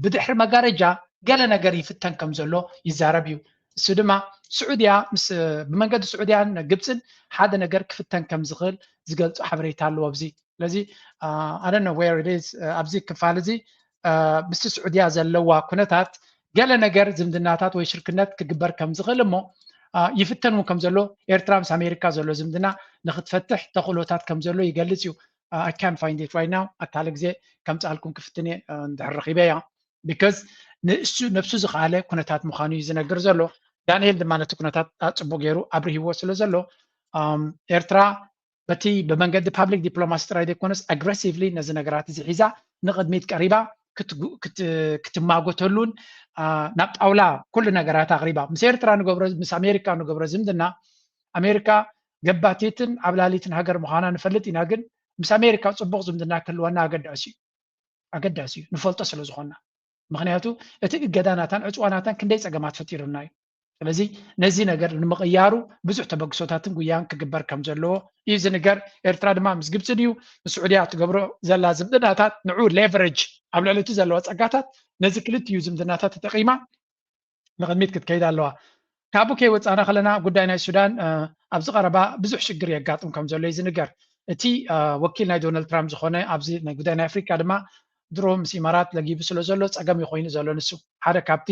ብድሕሪ መጋረጃ ገለ ነገር ይፍተን ከም ዘሎ ይዛረብ እዩ። እሱ ድማ ስዑድያ ምስ ብመንገዲ ስዑድያን ግብፅን ሓደ ነገር ክፍተን ከም ዝኽእል ዝገልፁ ሓበሬታ ኣለዎ ኣብዚ። ስለዚ ኣነ where it is ኣብዚ ክፋል እዚ ምስቲ ስዑድያ ዘለዋ ኩነታት ገለ ነገር ዝምድናታት ወይ ሽርክነት ክግበር ከም ዝኽእል እሞ ይፍተን እውን ከም ዘሎ ኤርትራ ምስ ኣሜሪካ ዘሎ ዝምድና ንክትፈትሕ ተኽእሎታት ከም ዘሎ ይገልፅ እዩ። I can't find it right now። ኣካለ ግዜ ከምፅኣልኩም ክፍትን እየ እንድሕር ረኺበያ። because ንእሱ ነብሱ ዝኸኣለ ኩነታት ምዃኑ እዩ ዝነግር ዘሎ። ዳንኤል ድማ ነቲ ኩነታት ኣፅቡቅ ገይሩ ኣብርሂዎ ስለ ዘሎ ኤርትራ በቲ ብመንገዲ ፓብሊክ ዲፕሎማሲ ጥራይ ዘይኮነስ ኣግረሲቭሊ ነዚ ነገራት እዚ ሒዛ ንቅድሚት ቀሪባ ክትማጎተሉን ናብ ጣውላ ኩሉ ነገራት ኣቅሪባ ምስ ኤርትራ ንገብሮ ምስ ኣሜሪካ ንገብሮ ዝምድና ኣሜሪካ ገባቲትን ዓብላሊትን ሃገር ምዃና ንፈልጥ ኢና። ግን ምስ ኣሜሪካ ፅቡቅ ዝምድና ክህልወና ኣገዳሲ እዩ ኣገዳሲ እዩ ንፈልጦ ስለ ዝኾንና። ምክንያቱ እቲ እገዳ ናታን ዕፅዋ ናታን ክንደይ ፀገማት ፈጢሩና እዩ። ስለዚ ነዚ ነገር ንምቕያሩ ብዙሕ ተበግሶታትን ጉያን ክግበር ከም ዘለዎ እዩ ዝንገር። ኤርትራ ድማ ምስ ግብፂ ድዩ ምስ ስዑድያ ትገብሮ ዘላ ዝምድናታት ንዑ ሌቨሬጅ ኣብ ልዕሊ እቲ ዘለዋ ፀጋታት ነዚ ክልቲኡ ዝምድናታት ተጠቂማ ንቕድሚት ክትከይድ ኣለዋ። ካብኡ ከይወፃና ከለና ጉዳይ ናይ ሱዳን ኣብዚ ቀረባ ብዙሕ ሽግር የጋጥም ከም ዘሎ እዩ ዝንገር። እቲ ወኪል ናይ ዶናልድ ትራምፕ ዝኾነ ኣብዚ ናይ ጉዳይ ናይ ኣፍሪካ ድማ ድሮ ምስ ኢማራት ለጊቡ ስለ ዘሎ ፀገም እዩ ኮይኑ ዘሎ። ንሱ ሓደ ካብቲ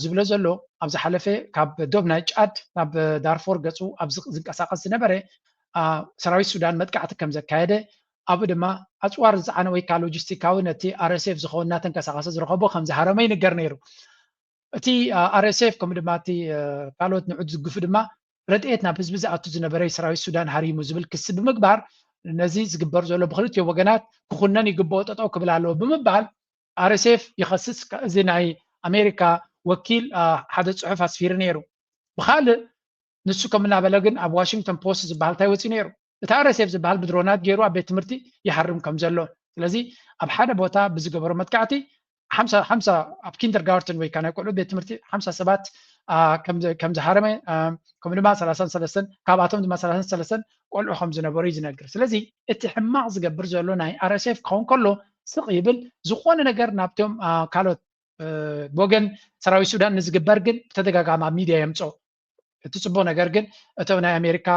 ዝብሎ ዘሎ ኣብ ዝሓለፈ ካብ ዶብ ናይ ጫድ ናብ ዳርፎር ገፁ ኣብ ዝንቀሳቀስ ዝነበረ ሰራዊት ሱዳን መጥቃዕቲ ከም ዘካየደ፣ ኣብኡ ድማ ኣፅዋር ዝፀዓነ ወይ ከዓ ሎጂስቲካዊ ነቲ ኣር ኤስ ኤፍ ዝኸውን እናተንቀሳቐሰ ዝረኸቦ ከም ዝሃረመ ይንገር ነይሩ። እቲ ኣር ኤስ ኤፍ ከምኡ ድማ እቲ ካልኦት ንዑ ዝድግፉ ድማ ረድኤት ናብ ህዝቢ ዝኣቱ ዝነበረ ሰራዊት ሱዳን ሃሪሙ ዝብል ክሲ ብምግባር፣ ነዚ ዝግበር ዘሎ ብክልቲኡ ወገናት ክኹነን ይግብኦ፣ ጠጠው ክብል ኣለዎ ብምባል ኣር ኤስ ኤፍ ይኸስስ። እዚ ናይ ኣሜሪካ ወኪል ሓደ ፅሑፍ ኣስፊሩ ነይሩ። ብካልእ ንሱ ከም እናበለ ግን ኣብ ዋሽንግተን ፖስት ዝበሃል እንታይ ወፂኡ ነይሩ? እቲ ኣር ኤስ ኤፍ ዝበሃል ብድሮናት ገይሩ ኣብ ቤት ትምህርቲ ይሃርም ከም ዘሎ፣ ስለዚ ኣብ ሓደ ቦታ ብዝገበሮ መጥቃዕቲ ሓምሳ ሓምሳ ኣብ ኪንደርጋርተን ወይ ከዓ ናይ ቆልዑ ቤት ትምህርቲ ሓምሳ ሰባት ከም ዝሃረመ፣ ከም ድማ ሰላሳን ሰለስተን ካብኣቶም ድማ ሰላሳን ሰለስተን ቆልዑ ከም ዝነበሩ እዩ ዝነግር። ስለዚ እቲ ሕማቕ ዝገብር ዘሎ ናይ ኣር ኤስ ኤፍ ክኸውን ከሎ ስቕ ይብል። ዝኾነ ነገር ናብቶም ካልኦት ብወገን ሰራዊት ሱዳን ንዝግበር ግን ብተደጋጋሚ ኣብ ሚድያ የምፅኦ። እቲ ፅቡቅ ነገር ግን እቶም ናይ ኣሜሪካ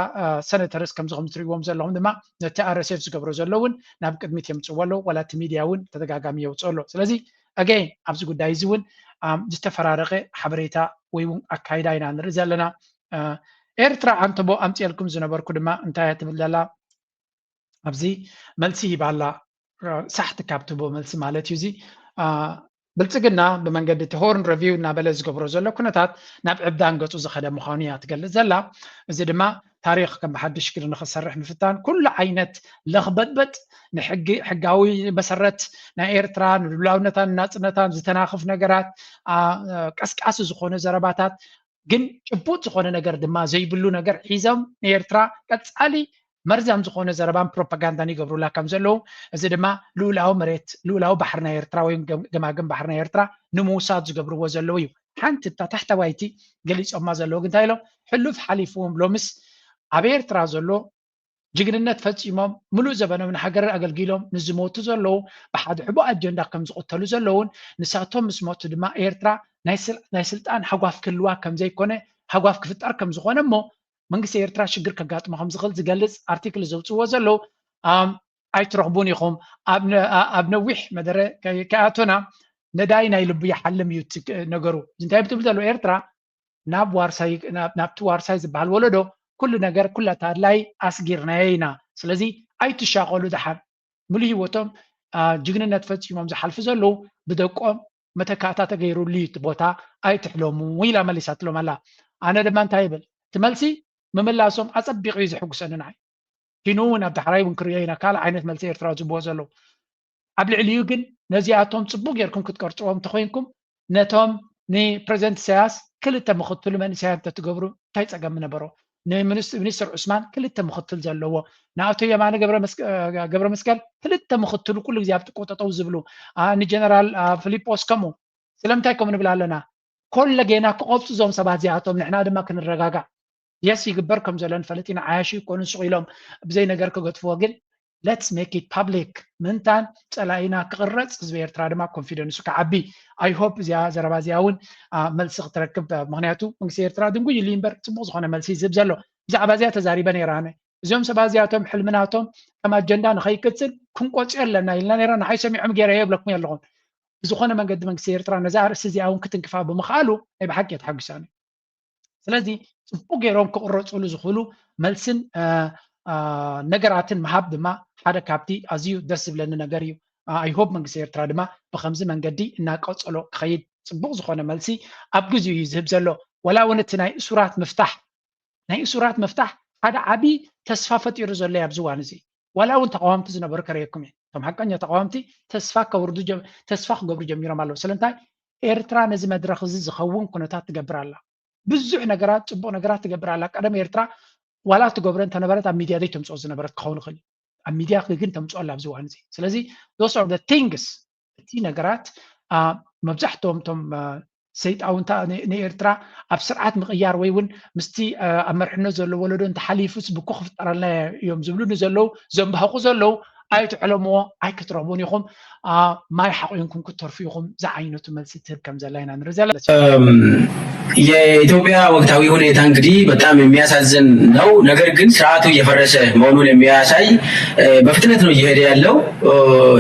ሰነተርስ ከምዚ ከም ትሪእዎም ዘለኹም ድማ ነቲ ኣር ኤስ ኤፍ ዝገብሮ ዘሎ እውን ናብ ቅድሚት የምፅዎ ኣለዉ። ዋላ እቲ ሚድያ እውን ተደጋጋሚ የውፅኦ ኣሎ። ስለዚ ኣገይን ኣብዚ ጉዳይ እዚ እውን ዝተፈራረቀ ሓበሬታ ወይ እውን ኣካይዳ ኢና ንርኢ ዘለና። ኤርትራ ኣንተቦ ኣምፅኤልኩም ዝነበርኩ ድማ እንታይ እያ ትብል ዘላ? ኣብዚ መልሲ ሂባ ኣላ። ሳሕቲ ካብ ትቦ መልሲ ማለት እዩ። እዚ ብልፅግና ብመንገዲ እቲ ሆርን ረቪው እናበለ ዝገብሮ ዘሎ ኩነታት ናብ ዕብዳን ገፁ ዝኸደ ምዃኑ እያ ትገልፅ ዘላ። እዚ ድማ ታሪክ ከም ብሓድሽ ክሪ ንክሰርሕ ምፍታን፣ ኩሉ ዓይነት ለኽበጥበጥ ንሕጊ ሕጋዊ መሰረት ናይ ኤርትራ ንልዑላውነታን ናፅነታን ዝተናኽፍ ነገራት፣ ቀስቃሲ ዝኾነ ዘረባታት ግን ጭቡጥ ዝኾነ ነገር ድማ ዘይብሉ ነገር ሒዞም ንኤርትራ ቀፃሊ መርዛም ዝኾነ ዘረባን ፕሮፓጋንዳን ይገብሩላ ከም ዘለዉ፣ እዚ ድማ ልኡላዊ መሬት ልኡላዊ ባሕሪ ናይ ኤርትራ ወይ ገማግም ባሕሪ ናይ ኤርትራ ንምውሳድ ዝገብርዎ ዘለዉ እዩ። ሓንቲ እታ ታሕተዋይቲ ገሊፆማ ዘለዉ ግን እንታይ ኢሎም? ሕሉፍ ሓሊፍዎም ሎምስ ኣብ ኤርትራ ዘሎ ጅግንነት ፈፂሞም ምሉእ ዘበኖም ንሃገር ኣገልጊሎም ንዝሞቱ ዘለዉ ብሓደ ሕቡእ ኣጀንዳ ከም ዝቕተሉ ዘለዉን ንሳቶም ምስ ሞቱ ድማ ኤርትራ ናይ ስልጣን ሃጓፍ ክህልዋ ከም ዘይኮነ ሃጓፍ ክፍጠር ከም ዝኾነ እሞ መንግስቲ ኤርትራ ሽግር ከጋጥሞ ከም ዝኽእል ዝገልፅ ኣርቲክል ዘውፅዎ ዘለዉ ኣይትረኽቡን ኢኹም። ኣብ ነዊሕ መደረ ከይኣቶና ነዳይ ናይ ልቡ ይሓልም እዩ ነገሩ። እንታይ ብትብል ዘሎ ኤርትራ ናብ ዋርሳይ ናብቲ ዋርሳይ ዝበሃል ወለዶ ኩሉ ነገር ኩላታ ኣድላይ ኣስጊርናዮ ኢና። ስለዚ ኣይትሻቐሉ ደሓን። ሙሉ ህይወቶም ጅግንነት ፈፂሞም ዝሓልፉ ዘለዉ ብደቆም መተካእታ ተገይሩሉ እዩ እቲ ቦታ ኣይትሕለሙ ኢላ መሊሳትሎም ኣላ። ኣነ ድማ እንታይ ይብል እቲ መልሲ ምምላሶም ኣፀቢቑ እዩ ዘሕጉሰኒ ንዓይ። ኪኑ እውን ኣብ ዳሕራይ እውን ክርእዮ ኢና ካልእ ዓይነት መልሲ ኤርትራ ዝብዎ ዘለዉ። ኣብ ልዕሊኡ ግን ነዚኣቶም ፅቡቅ ጌርኩም ክትቀርፅዎም እንተኮይንኩም ነቶም ንፕረዚደንት ኢሳያስ ክልተ ምክትሉ መንእሰያት እንተትገብሩ እንታይ ፀገም ምነበሮ? ንሚኒስትር ዑስማን ክልተ ምክትል ዘለዎ ንኣቶ የማነ ገብረ መስቀል ክልተ ምክትሉ ኩሉ ግዜ ኣብ ጥቆጠጠው ዝብሉ ንጀነራል ፊሊጶስ ከምኡ ስለምንታይ ከምኡ ንብል ኣለና? ኮለ ጌና ክቐብፁ እዞም ሰባት እዚኣቶም ንሕና ድማ ክንረጋጋእ የስ ይግበር ከም ዘሎ ንፈልጥ ኢና። ዓያሹ ይኮኑ ስቕ ኢሎም ብዘይ ነገር ክገጥፍዎ ግን let's make it public ምንታን ፀላኢና ክቕረፅ ህዝቢ ኤርትራ ድማ ኮንፊደንሱ ክዓቢ። I hope እዚኣ ዘረባ እዚኣ እውን መልሲ ክትረክብ ምክንያቱ መንግስቲ ኤርትራ ድንጉይ ኢሉ እምበር ፅቡቅ ዝኾነ መልሲ ዝህብ ዘሎ ብዛዕባ እዚኣ ተዛሪበ ነይረ ኣነ። እዚኦም ሰባት እዚኣቶም ሕልምናቶም ከም ኣጀንዳ ንኸይቅፅል ክንቆፅዮ ኣለና ኢልና ነይረ። ንዓይ ሰሚዖም ገይረ የብለኩም ኣለኹም። ብዝኾነ መንገዲ መንግስቲ ኤርትራ ነዛ ኣርእስቲ እዚኣ እውን ክትንክፋ ብምኽኣሉ ናይ ብሓቂ እየ ተሓጒሳኒ። ስለዚ ፅቡቅ ገይሮም ክቕረፅሉ ዝኽእሉ መልስን ነገራትን ምሃብ ድማ ሓደ ካብቲ ኣዝዩ ደስ ዝብለኒ ነገር እዩ። I hope መንግስቲ ኤርትራ ድማ ብከምዚ መንገዲ እናቀፀሎ ክኸይድ ፅቡቅ ዝኾነ መልሲ ኣብ ግዚኡ እዩ ዝህብ ዘሎ። ዋላ እውን እቲ ናይ እሱራት ምፍታሕ ናይ እሱራት ምፍታሕ ሓደ ዓብዪ ተስፋ ፈጢሩ ዘሎ ኣብዚ እዋን እዚ። ዋላ እውን ተቃወምቲ ዝነበሩ ከርእየኩም እየ። እቶም ሓቀኛ ተቃወምቲ ተስፋ ከውርዱ ተስፋ ክገብሩ ጀሚሮም ኣለዉ። ስለምንታይ ኤርትራ ነዚ መድረኽ እዚ ዝኸውን ኩነታት ትገብር ኣላ። ብዙሕ ነገራት ፅቡቅ ነገራት ትገብር ኣላ። ቀደም ኤርትራ ዋላ ትገብረ እንተነበረት ኣብ ሚድያ ዘይተምፅኦ ዝነበረት ክኸውን ይኽእል እዩ። ኣብ ሚድያ ግን ተምፅኦ ኣላ ኣብዚ እዋን እዚ። ስለዚ those are the things እቲ ነገራት መብዛሕትኦም እቶም ሰይጣውንታ ንኤርትራ ኣብ ስርዓት ምቕያር ወይ እውን ምስቲ ኣብ መርሕነት ዘሎ ወለዶ እንተሓሊፉስ ብኮ ክፍጠረልና እዮም ዝብሉ ንዘለዉ ዘንባህቁ ዘለዉ ኣይትዕለምዎ ኣይክትረኽቡን ኢኹም። ማይ ሓቑንኩም ክትተርፉ ኢኹም ዝዓይነቱ መልሲ ትህብ ከም ዘላ ኢና ንርኢ ዘለና። የኢትዮጵያ ወቅታዊ ሁኔታ እንግዲህ በጣም የሚያሳዝን ነው። ነገር ግን ስርዓቱ እየፈረሰ መሆኑን የሚያሳይ በፍጥነት ነው እየሄደ ያለው።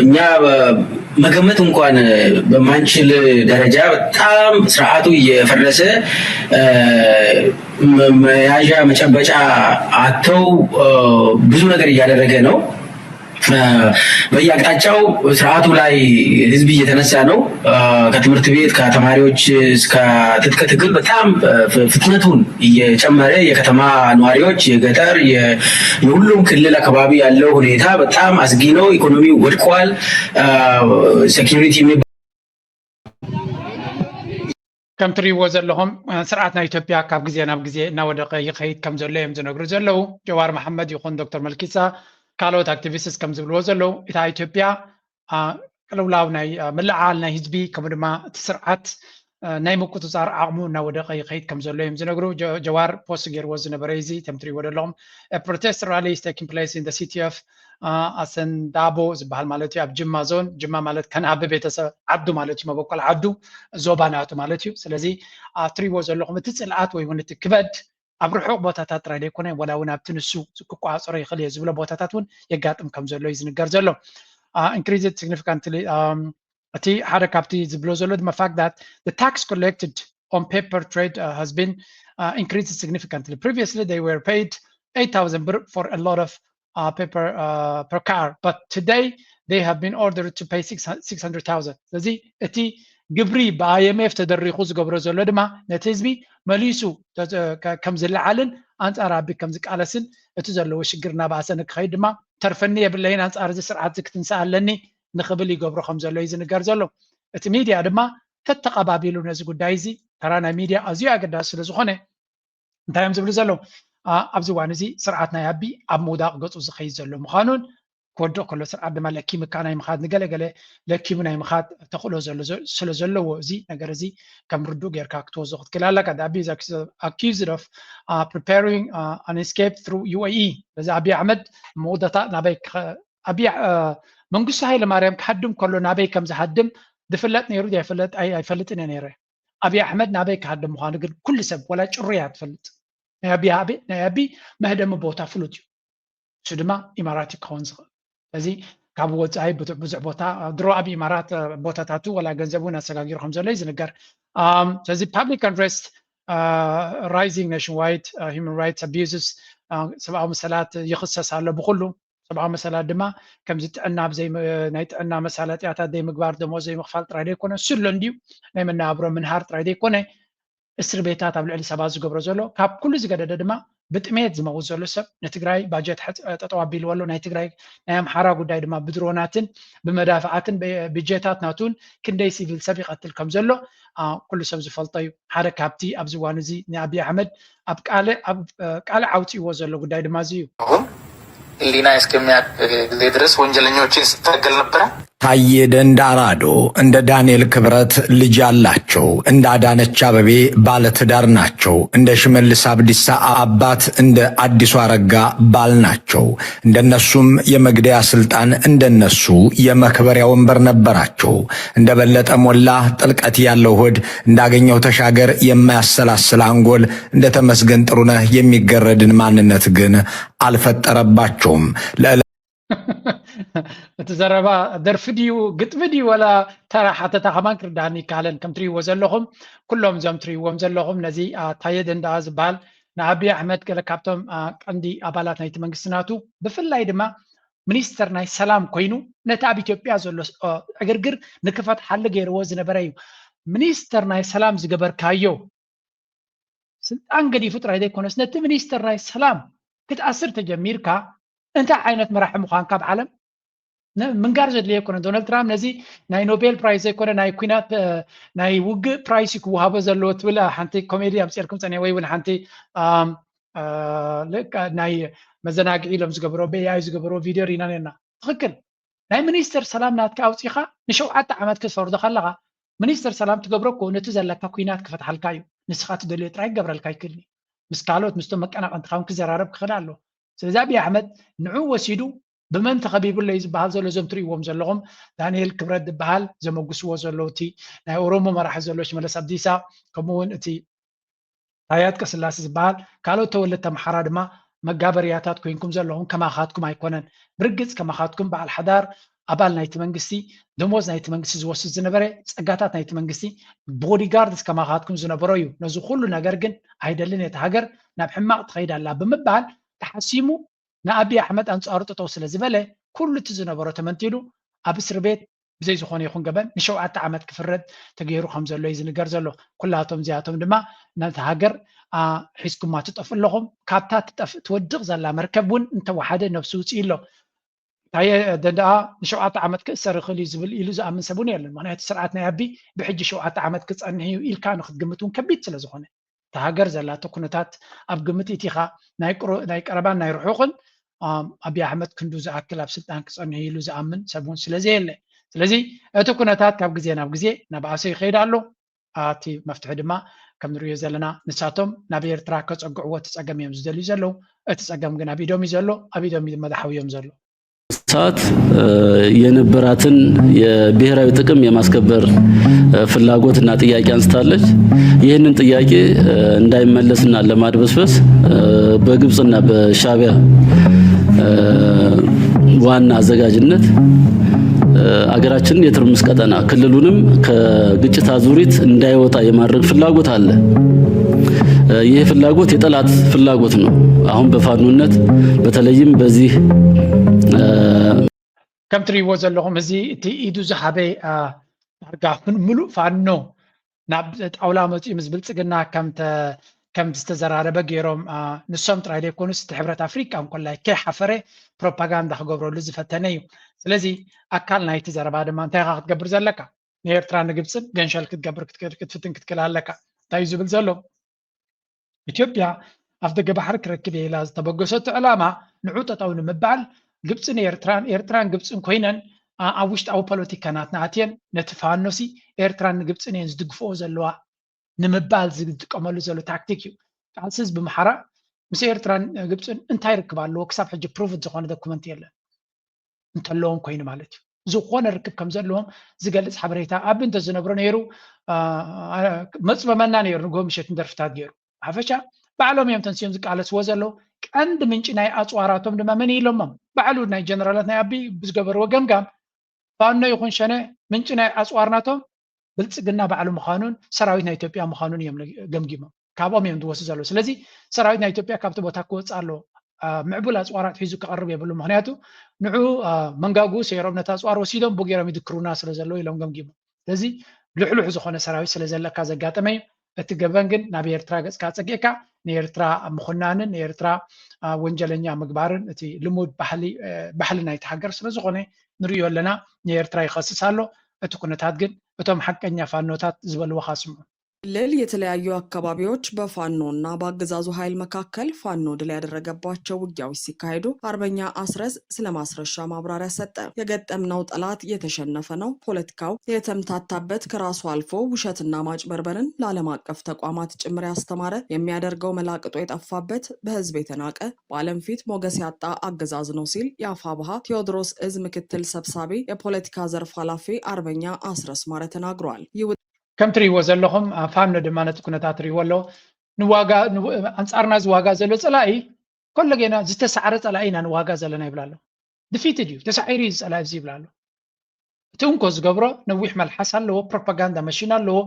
እኛ መገመት እንኳን በማንችል ደረጃ በጣም ስርዓቱ እየፈረሰ መያዣ መጨበጫ አጥተው ብዙ ነገር እያደረገ ነው። በየአቅጣጫው ስርዓቱ ላይ ህዝብ እየተነሳ ነው። ከትምህርት ቤት ከተማሪዎች እስከ ትጥቅ ትግል በጣም ፍጥነቱን እየጨመረ የከተማ ነዋሪዎች የገጠር የሁሉም ክልል አካባቢ ያለው ሁኔታ በጣም አስጊ ነው። ኢኮኖሚው ወድቋል። ሴኪሪቲ ከም ትሪእዎ ዘለኹም ስርዓት ናይ ኢትዮጵያ ካብ ግዜ ናብ ግዜ እናወደቀ ይኸይድ ከም ዘሎ እዮም ዝነግሩ ዘለዉ። ጀዋር መሓመድ ይኹን ዶክተር መልኪሳ ካልኦት ኣክቲቪስትስ ከም ዝብልዎ ዘለዉ እታ ኢትዮጵያ ቅልውላው ናይ ምልዓል ናይ ህዝቢ ከምኡ ድማ እቲ ስርዓት ናይ ምቁፅፃር ዓቕሙ እናወደቀ ይኸይድ ከም ዘሎ እዮም ዝነግሩ። ጀዋር ፖስት ገይርዎ ዝነበረ እዚ ከም ትሪእዎ ዘለኹም protest rally is taking place in the city of ኣሰንዳቦ ዝበሃል ማለት እዩ ኣብ ጅማ ዞን። ጅማ ማለት ከነኣበ ቤተሰብ ዓዱ ማለት እዩ፣ መበቆል ዓዱ ዞባ ናቱ ማለት እዩ። ስለዚ ትሪእዎ ዘለኹም እቲ ፅልኣት ወይ እውን እቲ ክበድ ኣብ ርሑቕ ቦታታት ጥራይ ዘይኮነ ወላ እውን ኣብቲ ንሱ ክቋፀሮ ይኽእል እየ ዝብሎ ቦታታት እውን የጋጥም ከም ዘሎ እዩ ዝንገር ዘሎ። Increased significantly እቲ ሓደ ካብቲ ዝብሎ ዘሎ ድማ fact that the tax collected on paper trade uh, has been uh, increased significantly. Previously, they were paid eight thousand birr for a lot of uh, paper uh, per car, but today they have been ordered to pay six hundred thousand. ስለዚ እቲ ግብሪ ብ I M F ተደሪኹ ዝገብሮ ዘሎ ድማ ነቲ ህዝቢ መሊሱ ከም ዝለዓልን ኣንፃር ኣቢ ከም ዝቃለስን እቲ ዘለዎ ሽግር እናባእሰ ንክኸይድ ድማ ተርፈኒ የብለይን፣ ኣንፃር እዚ ስርዓት እዚ ክትንስእ ኣለኒ ንክብል ይገብሮ ከም ዘሎ እዩ ዝንገር ዘሎ። እቲ ሚድያ ድማ ተተቐባቢሉ ነዚ ጉዳይ እዚ ተራ ናይ ሚድያ ኣዝዩ ኣገዳሲ ስለ ዝኾነ እንታይ እዮም ዝብሉ ዘለዉ? ኣብዚ እዋን እዚ ስርዓት ናይ ኣቢ ኣብ ምውዳቕ ገፁ ዝኸይድ ዘሎ ምዃኑን ክወድቕ ከሎ ስርዓት ድማ ለኪምካ ናይ ምኻድ ንገለገለ ለኪሙ ናይ ምኻድ ተኽእሎ ስለ ዘለዎ እዚ ነገር እዚ ከም ርዱእ ጌርካ ክትወስዶ ክትክእል ኣለካ። The Abiy is accused of preparing an escape through U A E። በዚ ኣቢይ ኣሕመድ መወዳእታ ናበይ ኣቢይ መንግስቱ ሃይለ ማርያም ክሃድም ከሎ ናበይ ከም ዝሃድም ዝፍለጥ ነይሩ ኣይፈልጥን እየ ነይረ። ኣቢይ ኣሕመድ ናበይ ክሃድም ምዃኑ ግን ኩሉ ሰብ ወላ ጭሩያ ትፈልጥ። ናይ ኣቢይ መህደሚ ቦታ ፍሉጥ እዩ። እሱ ድማ ኢማራት ክኸውን ዝኽእል። ስለዚ ካብ ወፃኢ ብዙሕ ቦታ ድሮ ኣብ ኢማራት ቦታታቱ ወላ ገንዘብ እውን ኣሰጋጊሩ ከም ዘሎ እዩ ዝንገር። ስለዚ public unrest, rising nationwide human rights abuses፣ ሰብኣዊ መሰላት ይኽሰስ ኣሎ ብኩሉ። ሰብኣዊ መሰላት ድማ ከምዚ ጥዕና ናይ ጥዕና መሳለጥያታት ዘይምግባር፣ ደሞዝ ዘይምኽፋል ጥራይ ዘይኮነ እሱ ኣሎ እንድዩ ናይ መነባብሮ ምንሃር ጥራይ ዘይኮነ እስር ቤታት ኣብ ልዕሊ ሰባት ዝገብሮ ዘሎ ካብ ኩሉ ዝገደደ ድማ ብጥሜት ዝመውት ዘሎ ሰብ ንትግራይ ባጀት ጠጠው ኣቢልዎ ኣሎ። ናይ ትግራይ ናይ ኣምሓራ ጉዳይ ድማ ብድሮናትን ብመዳፍዓትን ብጀታት ናቱን ክንደይ ሲቪል ሰብ ይቐትል ከም ዘሎ ኩሉ ሰብ ዝፈልጦ እዩ። ሓደ ካብቲ ኣብዚ እዋን እዚ ንኣብይ ኣሕመድ ኣብ ቃልዕ ኣውፂእዎ ዘሎ ጉዳይ ድማ እዚ እዩ። ሕሊና እስከሚያቅ ጊዜ ድረስ ወንጀለኞችን ስታገል ነበረ። ታዬ ደንዳ ራዶ እንደ ዳንኤል ክብረት ልጅ አላቸው። እንደ አዳነች አበቤ ባለትዳር ናቸው። እንደ ሽመልስ አብዲሳ አባት፣ እንደ አዲሱ አረጋ ባል ናቸው። እንደነሱም የመግደያ ስልጣን፣ እንደነሱ የመክበሪያ ወንበር ነበራቸው። እንደ በለጠ ሞላ ጥልቀት ያለው ሆድ፣ እንዳገኘው ተሻገር የማያሰላስል አንጎል፣ እንደ ተመስገን ጥሩነህ የሚገረድን ማንነት ግን አልፈጠረባቸውም። እቲ ዘረባ ደርፊ ድዩ ግጥሚ ድዩ ወላ ተራ ሓተታ ከማን ክርዳኒ ይካለን። ከም ትሪእዎ ዘለኹም ኩሎም እዞም ትሪእዎም ዘለኹም ነዚ ታየ ደንዳ ዝበሃል ንኣብይ ኣሕመድ ገለ ካብቶም ቀንዲ ኣባላት ናይቲ መንግስቲ ናቱ ብፍላይ ድማ ሚኒስተር ናይ ሰላም ኮይኑ ነቲ ኣብ ኢትዮጵያ ዘሎ ዕግርግር ንክፈትሓሉ ገይርዎ ዝነበረ እዩ። ሚኒስተር ናይ ሰላም ዝገበርካዮ ስልጣን ገዲፉ ጥራይ ዘይኮነስ ነቲ ሚኒስተር ናይ ሰላም ክትኣስር ተጀሚርካ እንታይ ዓይነት መራሒ ምዃንካ ኣብ ዓለም ምንጋር ዘድልዮ ኣይኮነን። ዶናልድ ትራምፕ ነዚ ናይ ኖቤል ፕራይስ ዘይኮነ ናይ ኩናት ናይ ውግእ ፕራይስ እዩ ክወሃቦ ዘለዎ ትብል ሓንቲ ኮሜዲ ኣምፅኤልኩም ፀኒሐ ወይ እውን ሓንቲ ናይ መዘናግዒ ኢሎም ዝገብሮ ብኤኣይ ዝገብሮ ቪድዮ ሪና ነርና። ትኽክል ናይ ሚኒስተር ሰላም ናትካ ኣውፂኻ ንሸውዓተ ዓመት ክትፈርዶ ከለኻ ሚኒስተር ሰላም ትገብሮ እኮ ነቲ ዘለካ ኩናት ክፈትሓልካ እዩ። ንስኻ ትደልዮ ጥራይ ክገብረልካ ይክእል እዩ። ምስ ካልኦት ምስቶም መቀናቐንትኻ እውን ክዘራረብ ክኽእል ኣለዎ። ስለዚ ኣብይ ኣሕመድ ንዑ ወሲዱ ብመን ተኸቢቡ ኣሎ እዩ ዝበሃል ዘሎ እዞም ትርእይዎም ዘለኹም ዳንኤል ክብረት ዝበሃል ዘመጉስዎ ዘለዉ እቲ ናይ ኦሮሞ መራሒ ዘሎ ሽመለስ ኣብዲሳ ከምኡ እውን እቲ ታያት ቀስላሴ ዝበሃል ካልኦት ተወለድቲ ኣምሓራ ድማ መጋበርያታት ኮይንኩም ዘለኹም ከማኻትኩም ኣይኮነን። ብርግፅ ከማኻትኩም በዓል ሓዳር ኣባል ናይቲ መንግስቲ፣ ደሞዝ ናይቲ መንግስቲ ዝወስድ ዝነበረ፣ ጸጋታት ናይቲ መንግስቲ፣ ቦዲጋርድስ ከማኻትኩም ዝነበሮ እዩ። ነዚ ኩሉ ነገር ግን ኣይደልን፣ እታ ሃገር ናብ ሕማቕ ትኸይድ ኣላ ብምባል ተሓሲሙ ንኣቢ ኣሕመድ ኣንጻሩ ጠጠው ስለ ዝበለ፣ ኩሉ እቲ ዝነበሮ ተመንጢሉ ኣብ እስር ቤት ብዘይ ዝኾነ ይኹን ገበን ንሸውዓተ ዓመት ክፍረድ ተገይሩ ከም ዘሎ እዩ ዝንገር ዘሎ። ኩላቶም እዚኣቶም ድማ ነቲ ሃገር ሒዝኩማ ትጠፍኡ ኣለኹም፣ ካብታ ትወድቕ ዘላ መርከብ እውን እንተወሓደ ነብሱ ውፅኢ ኣሎ። ታየ ደንደኣ ንሸውዓተ ዓመት ክእሰር ይኽእል እዩ ዝብል ኢሉ ዝኣምን ሰብ እውን የለን። ምክንያቱ ስርዓት ናይ ኣቢ ብሕጂ ሸውዓተ ዓመት ክፀንሕ እዩ ኢልካ ንክትግምት እውን ከቢድ ስለ ዝኾነ፣ እታ ሃገር ዘላቶ ኩነታት ኣብ ግምት ኢቲኻ ናይ ቀረባን ናይ ርሑቕን ኣቢ ኣሕመድ ክንዱ ዝኣክል ኣብ ስልጣን ክፀንሕ ኢሉ ዝኣምን ሰብ እውን ስለ ዘየለ፣ ስለዚ እቲ ኩነታት ካብ ግዜ ናብ ግዜ ናብኣሰ ይኸይድ ኣሎ። ኣቲ መፍትሒ ድማ ከም ንሪኦ ዘለና ንሳቶም ናብ ኤርትራ ከፀግዕዎ እቲ ፀገም እዮም ዝደልዩ ዘለዉ። እቲ ፀገም ግን ኣብ ኢዶም እዩ ዘሎ፣ ኣብ ኢዶም እዩ መዳሓዊ እዮም ዘሎ። ሰዓት የነበራትን የብሔራዊ ጥቅም የማስከበር ፍላጎትና ጥያቄ አንስታለች። ይህንን ጥያቄ እንዳይመለስና ለማድበስበስ በግብፅና በሻቢያ ዋና አዘጋጅነት አገራችንን የትርምስ ቀጠና ክልሉንም ከግጭት አዙሪት እንዳይወጣ የማድረግ ፍላጎት አለ። ይህ ፍላጎት የጠላት ፍላጎት ነው። አሁን በፋኖነት በተለይም በዚህ ከም ትሪእዎ ዘለኹም እዚ እቲ ኢዱ ዝሃበ ዳርጋ ምሉእ ፋኖ ናብ ጣውላ መፂኡ ምስ ብልፅግና ከም ዝተዘራረበ ገይሮም ንሶም ጥራይ ዘይኮኑስ እቲ ሕብረት ኣፍሪቃ እንኮላይ ከይሓፈረ ፕሮፓጋንዳ ክገብረሉ ዝፈተነ እዩ። ስለዚ ኣካል ናይቲ ዘረባ ድማ እንታይ ኢኻ ክትገብር ዘለካ? ንኤርትራ ንግብፅን ገንሸል ክትገብር ክትፍትን ክትክል ኣለካ። እንታይ እዩ ዝብል ዘሎ? ኢትዮጵያ ኣፍ ደገ ባሕሪ ክረክብ እየ ኢላ ዝተበገሰቶ ዕላማ ንዑ ጠጠው ንምባል ግብፅን ኤርትራን ኤርትራን ግብፅን ኮይነን ኣብ ውሽጣዊ ፖለቲካ ናትና ኣትየን ነቲ ፋኖሲ ኤርትራን ንግብፅን እየን ዝድግፍኦ ዘለዋ ንምባል ዝጥቀመሉ ዘሎ ታክቲክ እዩ። ቃልሲ ህዝቢ ኣምሓራ ምስ ኤርትራን ግብፅን እንታይ ርክብ ኣለዎ? ክሳብ ሕጂ ፕሩቭድ ዝኾነ ዶኩመንት የለን። እንተለዎም ኮይኑ ማለት እዩ። ዝኾነ ርክብ ከም ዘለዎም ዝገልፅ ሓበሬታ ኣብ እንተ ዝነብሮ ነይሩ መፅበመና ነይሩ። ንጎ ምሸት ንደርፍታት ገይሩ ሓፈሻ ባዕሎም እዮም ተንስዮም ዝቃለስዎ ዘለዉ። ቀንዲ ምንጪ ናይ ኣፅዋራቶም ድማ መን ኢሎሞም? ባዕሉ ናይ ጀነራላት ናይ ኣቢ ብዝገበርዎ ገምጋም ፋኖ ይኹን ሸነ ምንጪ ናይ ኣፅዋር ናቶም ብልፅግና ባዕሉ ምዃኑን ሰራዊት ናይ ኢትዮጵያ ምዃኑን እዮም ገምጊሞም። ካብኦም እዮም ዝወስዱ ዘለዉ። ስለዚ ሰራዊት ናይ ኢትዮጵያ ካብቲ ቦታ ክወፅእ ኣለዎ። ምዕቡል ኣፅዋራት ሒዙ ክቐርብ የብሉ። ምክንያቱ ንዑ መንጋጉ ሰይሮም ነቲ ኣፅዋር ወሲዶም ብጌሮም ይድክሩና ስለ ዘለዉ ኢሎም ገምጊሞም። ስለዚ ልሕሉሕ ዝኾነ ሰራዊት ስለ ዘለካ ዘጋጠመ እዩ። እቲ ገበን ግን ናብ ኤርትራ ገፅካ ፀጊዕካ ንኤርትራ ምኹናንን ንኤርትራ ወንጀለኛ ምግባርን እቲ ልሙድ ባህሊ ናይቲ ሃገር ስለ ዝኾነ ንሪኦ ኣለና። ንኤርትራ ይኸስስ ኣሎ። እቲ ኩነታት ግን እቶም ሓቀኛ ፋኖታት ዝበልዎ ካስምዑ። ክልል የተለያዩ አካባቢዎች በፋኖ እና በአገዛዙ ኃይል መካከል ፋኖ ድል ያደረገባቸው ውጊያዎች ሲካሄዱ አርበኛ አስረስ ስለ ማስረሻ ማብራሪያ ሰጠ። የገጠምነው ጠላት የተሸነፈ ነው። ፖለቲካው የተምታታበት ከራሱ አልፎ ውሸትና ማጭበርበርን ለዓለም አቀፍ ተቋማት ጭምር ያስተማረ የሚያደርገው መላቅጦ የጠፋበት በህዝብ የተናቀ በዓለም ፊት ሞገስ ያጣ አገዛዝ ነው ሲል የአፋብኃ ቴዎድሮስ እዝ ምክትል ሰብሳቢ የፖለቲካ ዘርፍ ኃላፊ አርበኛ አስረስ ማረ ተናግሯል። ከም ትሪእዎ ዘለኹም ፋኖ ድማ ነቲ ኩነታት ትሪእዎ ኣሎ። ንዋጋ ኣንጻርና ዝዋጋ ዘሎ ጸላኢ ኮሎ ጌና ዝተሳዕረ ጸላኢ ኢና ንዋጋ ዘለና ይብላ ኣሎ። ድፊትድ እዩ፣ ተሳዒሩ እዩ ጸላኢ እዚ ይብላ ኣሎ። እቲ እንኮ ዝገብሮ ነዊሕ መልሓስ ኣለዎ፣ ፕሮፓጋንዳ መሽን ኣለዎ፣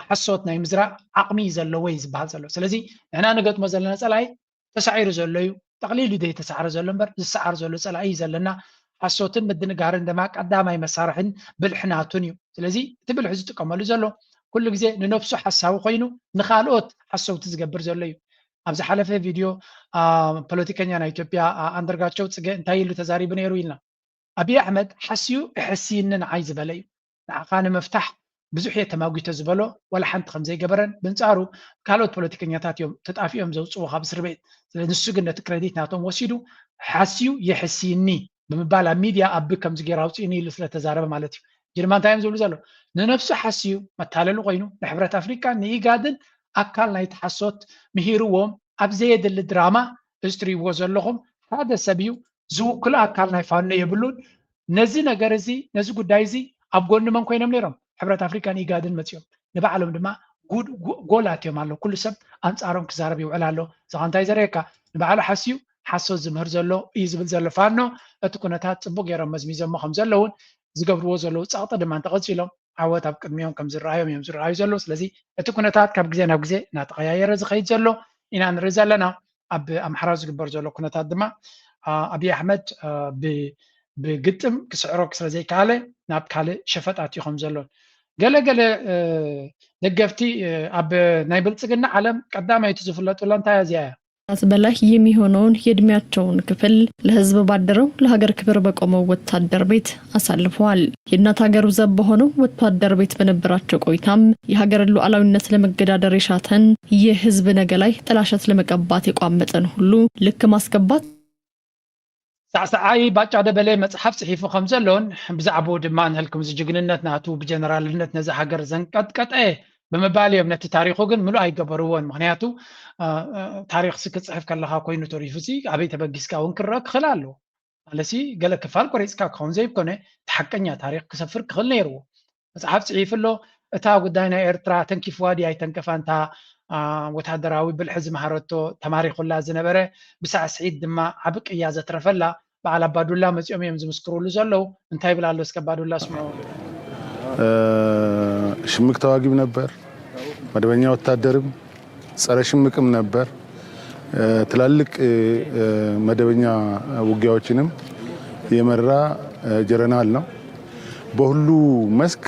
ሓሶት ናይ ምዝራእ ዓቕሚ ዘለዎ እዩ ዝበሃል ዘሎ። ስለዚ ንሕና ንገጥሞ ዘለና ጸላኢ ተሳዒሩ ዘሎ እዩ። ጠቕሊሉ ዘይተሳዕረ ዘሎ እምበር ዝሰዓር ዘሎ ጸላኢ እዩ ዘለና። ሓሶትን ምድንጋርን ድማ ቀዳማይ መሳርሕን ብልሒ ናቱን እዩ። ስለዚ እቲ ብልሒ ዝጥቀመሉ ዘሎ ኩሉ ግዜ ንነብሱ ሓሳዊ ኮይኑ ንኻልኦት ሓሰውቲ ዝገብር ዘሎ እዩ። ኣብ ዝሓለፈ ቪድዮ ፖለቲከኛ ናይ ኢትዮጵያ ኣንደርጋቸው ጽገ እንታይ ኢሉ ተዛሪቡ ነይሩ ኢልና ኣብይ ኣሕመድ ሓስዩ እሕስይኒ ንዓይ ዝበለ እዩ። ንዓኻ ንምፍታሕ ብዙሕ እየ ተማጒተ ዝበሎ ዋላ ሓንቲ ከም ዘይገበረን ብንጻሩ ካልኦት ፖለቲከኛታት እዮም ተጣፊኦም ዘውፅዎ ካብ እስር ቤት። ስለዚ ንሱ ግን ነቲ ክረዲት ናቶም ወሲዱ ሓስዩ የሕስይኒ ብምባል ኣብ ሚድያ ኣቢ ከምዚ ገይሩ ኣውፅእኒ ኢሉ ስለተዛረበ ማለት እዩ። ሕጂ ድማ እንታይ እዮም ዝብሉ ዘሎ? ንነብሱ ሓስዩ መታለሊ ኮይኑ ንሕብረት ኣፍሪቃን ንኢጋድን ኣካል ናይቲ ሓሶት ምሂርዎም ኣብ ዘየድሊ ድራማ እዚ ትሪእዎ ዘለኹም ሓደ ሰብ እዩ ዝውክሎ ኣካል ናይ ፋኖ የብሉን። ነዚ ነገር እዚ ነዚ ጉዳይ እዚ ኣብ ጎኒ መን ኮይኖም ነይሮም? ሕብረት ኣፍሪካን ኢጋድን መፂኦም ንባዕሎም ድማ ጎል ኣትዮም ኣለዉ። ኩሉ ሰብ ኣንፃሮም ክዛረብ ይውዕል ኣሎ። እዚ ኸ እንታይ ዘርእየካ? ንባዕሉ ሓስዩ ሓሶት ዝምህር ዘሎ እዩ ዝብል ዘሎ ፋኖ፣ እቲ ኩነታት ጽቡቅ ገይሮም መዝሚዞሞ ከም ዘለውን ዝገብርዎ ዘለዉ ጸቕጢ ድማ እንተቐጺሎም ዓወት ኣብ ቅድሚኦም ከም ዝረኣዮም እዮም ዝረኣዩ ዘለዉ። ስለዚ እቲ ኩነታት ካብ ግዜ ናብ ግዜ እናተቐያየረ ዝኸይድ ዘሎ ኢና ንርኢ ዘለና። ኣብ ኣምሓራ ዝግበር ዘሎ ኩነታት ድማ ኣብይ ኣሕመድ ብግጥም ክስዕሮ ስለ ዘይከኣለ ናብ ካልእ ሸፈጥ ኣትዩ ከም ዘሎን ገለ ገለ ደገፍቲ ኣብ ናይ ብልፅግና ዓለም ቀዳመይቲ ዝፍለጡላ እንታይ እዚኣ እያ። በላይ የሚሆነውን የእድሜያቸውን ክፍል ለህዝብ ባደረው ለሀገር ክብር በቆመው ወታደር ቤት አሳልፈዋል። የእናት ሀገሩ ዘብ በሆነው ወታደር ቤት በነበራቸው ቆይታም የሀገርን ሉዓላዊነት ለመገዳደር የሻተን የህዝብ ነገ ላይ ጥላሸት ለመቀባት የቋመጠን ሁሉ ልክ ማስገባት ሳዕሳዓይ ባጫ ደበሌ መጽሓፍ ጽሒፉ ከም ዘሎን ብዛዕባኡ ድማ ንህልኩም እዚ ጅግንነት ናቱ ብጀነራልነት ነዛ ሃገር ዘንቀጥቀጠ ብምባል እዮም ነቲ ታሪኹ ግን ምሉእ ኣይገበርዎን። ምኽንያቱ ታሪኽሲ ክጽሕፍ ከለኻ ኮይኑ ተሪፉ ሲ ኣበይ ተበጊስካ እውን ክረአ ክኽእል ኣለዎ። ማለትሲ ገለ ክፋል ቆሪጽካ ክኸውን ዘይኮነ እቲ ሓቀኛ ታሪኽ ክሰፍር ክኽእል ነይርዎ። መጽሓፍ ጽሒፉ ኣሎ። እታ ጉዳይ ናይ ኤርትራ ተንኪፍዋ ድያ ኣይተንከፋን እታ ወታደራዊ ብልሒ ዝመሃረቶ ተማሪኹላ ዝነበረ ብሳዕስዒት ድማ ዓቢ ቅያ ዘትረፈላ በዓል ኣባዱላ መጺኦም እዮም ዝምስክሩሉ ዘለዉ። እንታይ ይብል ኣሎ እስከ ኣባዱላ ስምዑ። ሽምቅ ተዋጊም ነበር፣ መደበኛ ወታደርም ጸረ ሽምቅም ነበር። ትላልቅ መደበኛ ውጊያዎችንም የመራ ጀረናል ነው። በሁሉ መስክ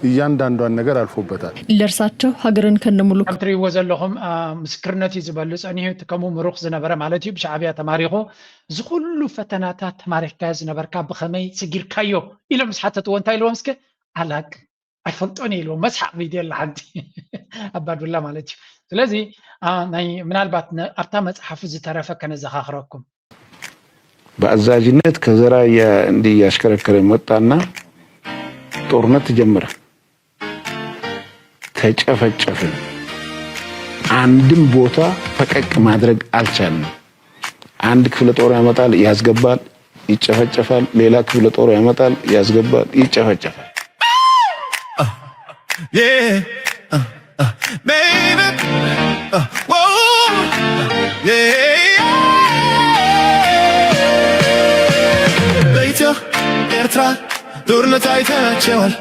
እያንዳንዷን ነገር አልፎበታል። ለእርሳቸው ሀገርን ከነሙሉ ከም ትሪእዎ ዘለኹም ምስክርነት እዩ ዝበሉ ጸኒሑ። እቲ ከምኡ ምሩኽ ዝነበረ ማለት እዩ ብሻዕብያ ተማሪኹ እዚ ኩሉ ፈተናታት ተማሪኽካዮ ዝነበርካ ብኸመይ ስጊርካዮ ኢሎም ምስ ሓተትዎ እንታይ ኢልዎም እስከ ኣላቅ ኣይፈልጦን ኢልዎም መስሓቅ ቪድዮ ኣላ ሓንቲ ኣባዱላ ማለት እዩ። ስለዚ ምናልባት ኣብታ መፅሓፉ ዝተረፈ ከነዘኻኽረኩም። በአዛዥነት ከዘራ እንዲህ እያሽከረከረ መጣና ጦርነት ተጀመረ። ተጨፈጨፍን። አንድም ቦታ ፈቀቅ ማድረግ አልቻልንም። አንድ ክፍለ ጦር ያመጣል፣ ያስገባል፣ ይጨፈጨፋል። ሌላ ክፍለ ጦር ያመጣል፣ ያስገባል፣ ይጨፈጨፋል። Yeah, uh, uh, baby. Uh, whoa, yeah. በኢትዮ ኤርትራ ጦርነት አይተናቸዋል።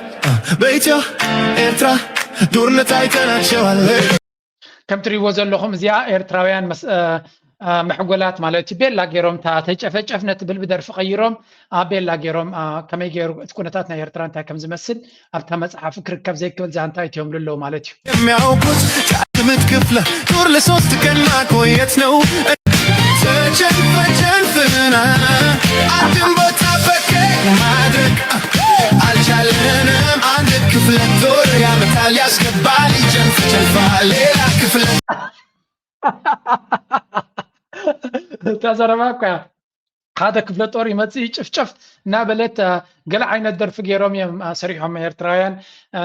በኢትዮ ኤርትራ ጦርነት አይተናቸዋል። ከም ትሪእዎ ዘለኹም እዚኣ ኤርትራውያን መሕጎላት ማለት እዩ። ቤላ ገይሮም እታ ተጨፈጨፍነ ትብል ብደርፊ ቀይሮም ኣብ ቤላ ገይሮም ከመይ ገይሩ እቲ ኩነታት ናይ ኤርትራ እንታይ ከም ዝመስል ኣብታ መፅሓፍ ክርከብ ዘይክብል ዛንታ እትዮም ልለው ማለት እዩ። የሚያውቁት ቃልምት ክፍለ ዙር ለሶስት ቀን ማቆየት ነው። ተጨንፈጨንፍና አንድን ቦታ ፈቀቅ ማድረግ አልቻለንም። አንድ ክፍለ ጦር ያመጣል ያስገባል ይጨንፈጨንፋል ሌላ ክፍለ እታ ዘረባ እኳ ሓደ ክፍለ ጦር ይመፅእ ይጭፍጨፍ እናበለት ገለ ዓይነት ደርፊ ገይሮም እዮም ሰሪሖም ኤርትራውያን።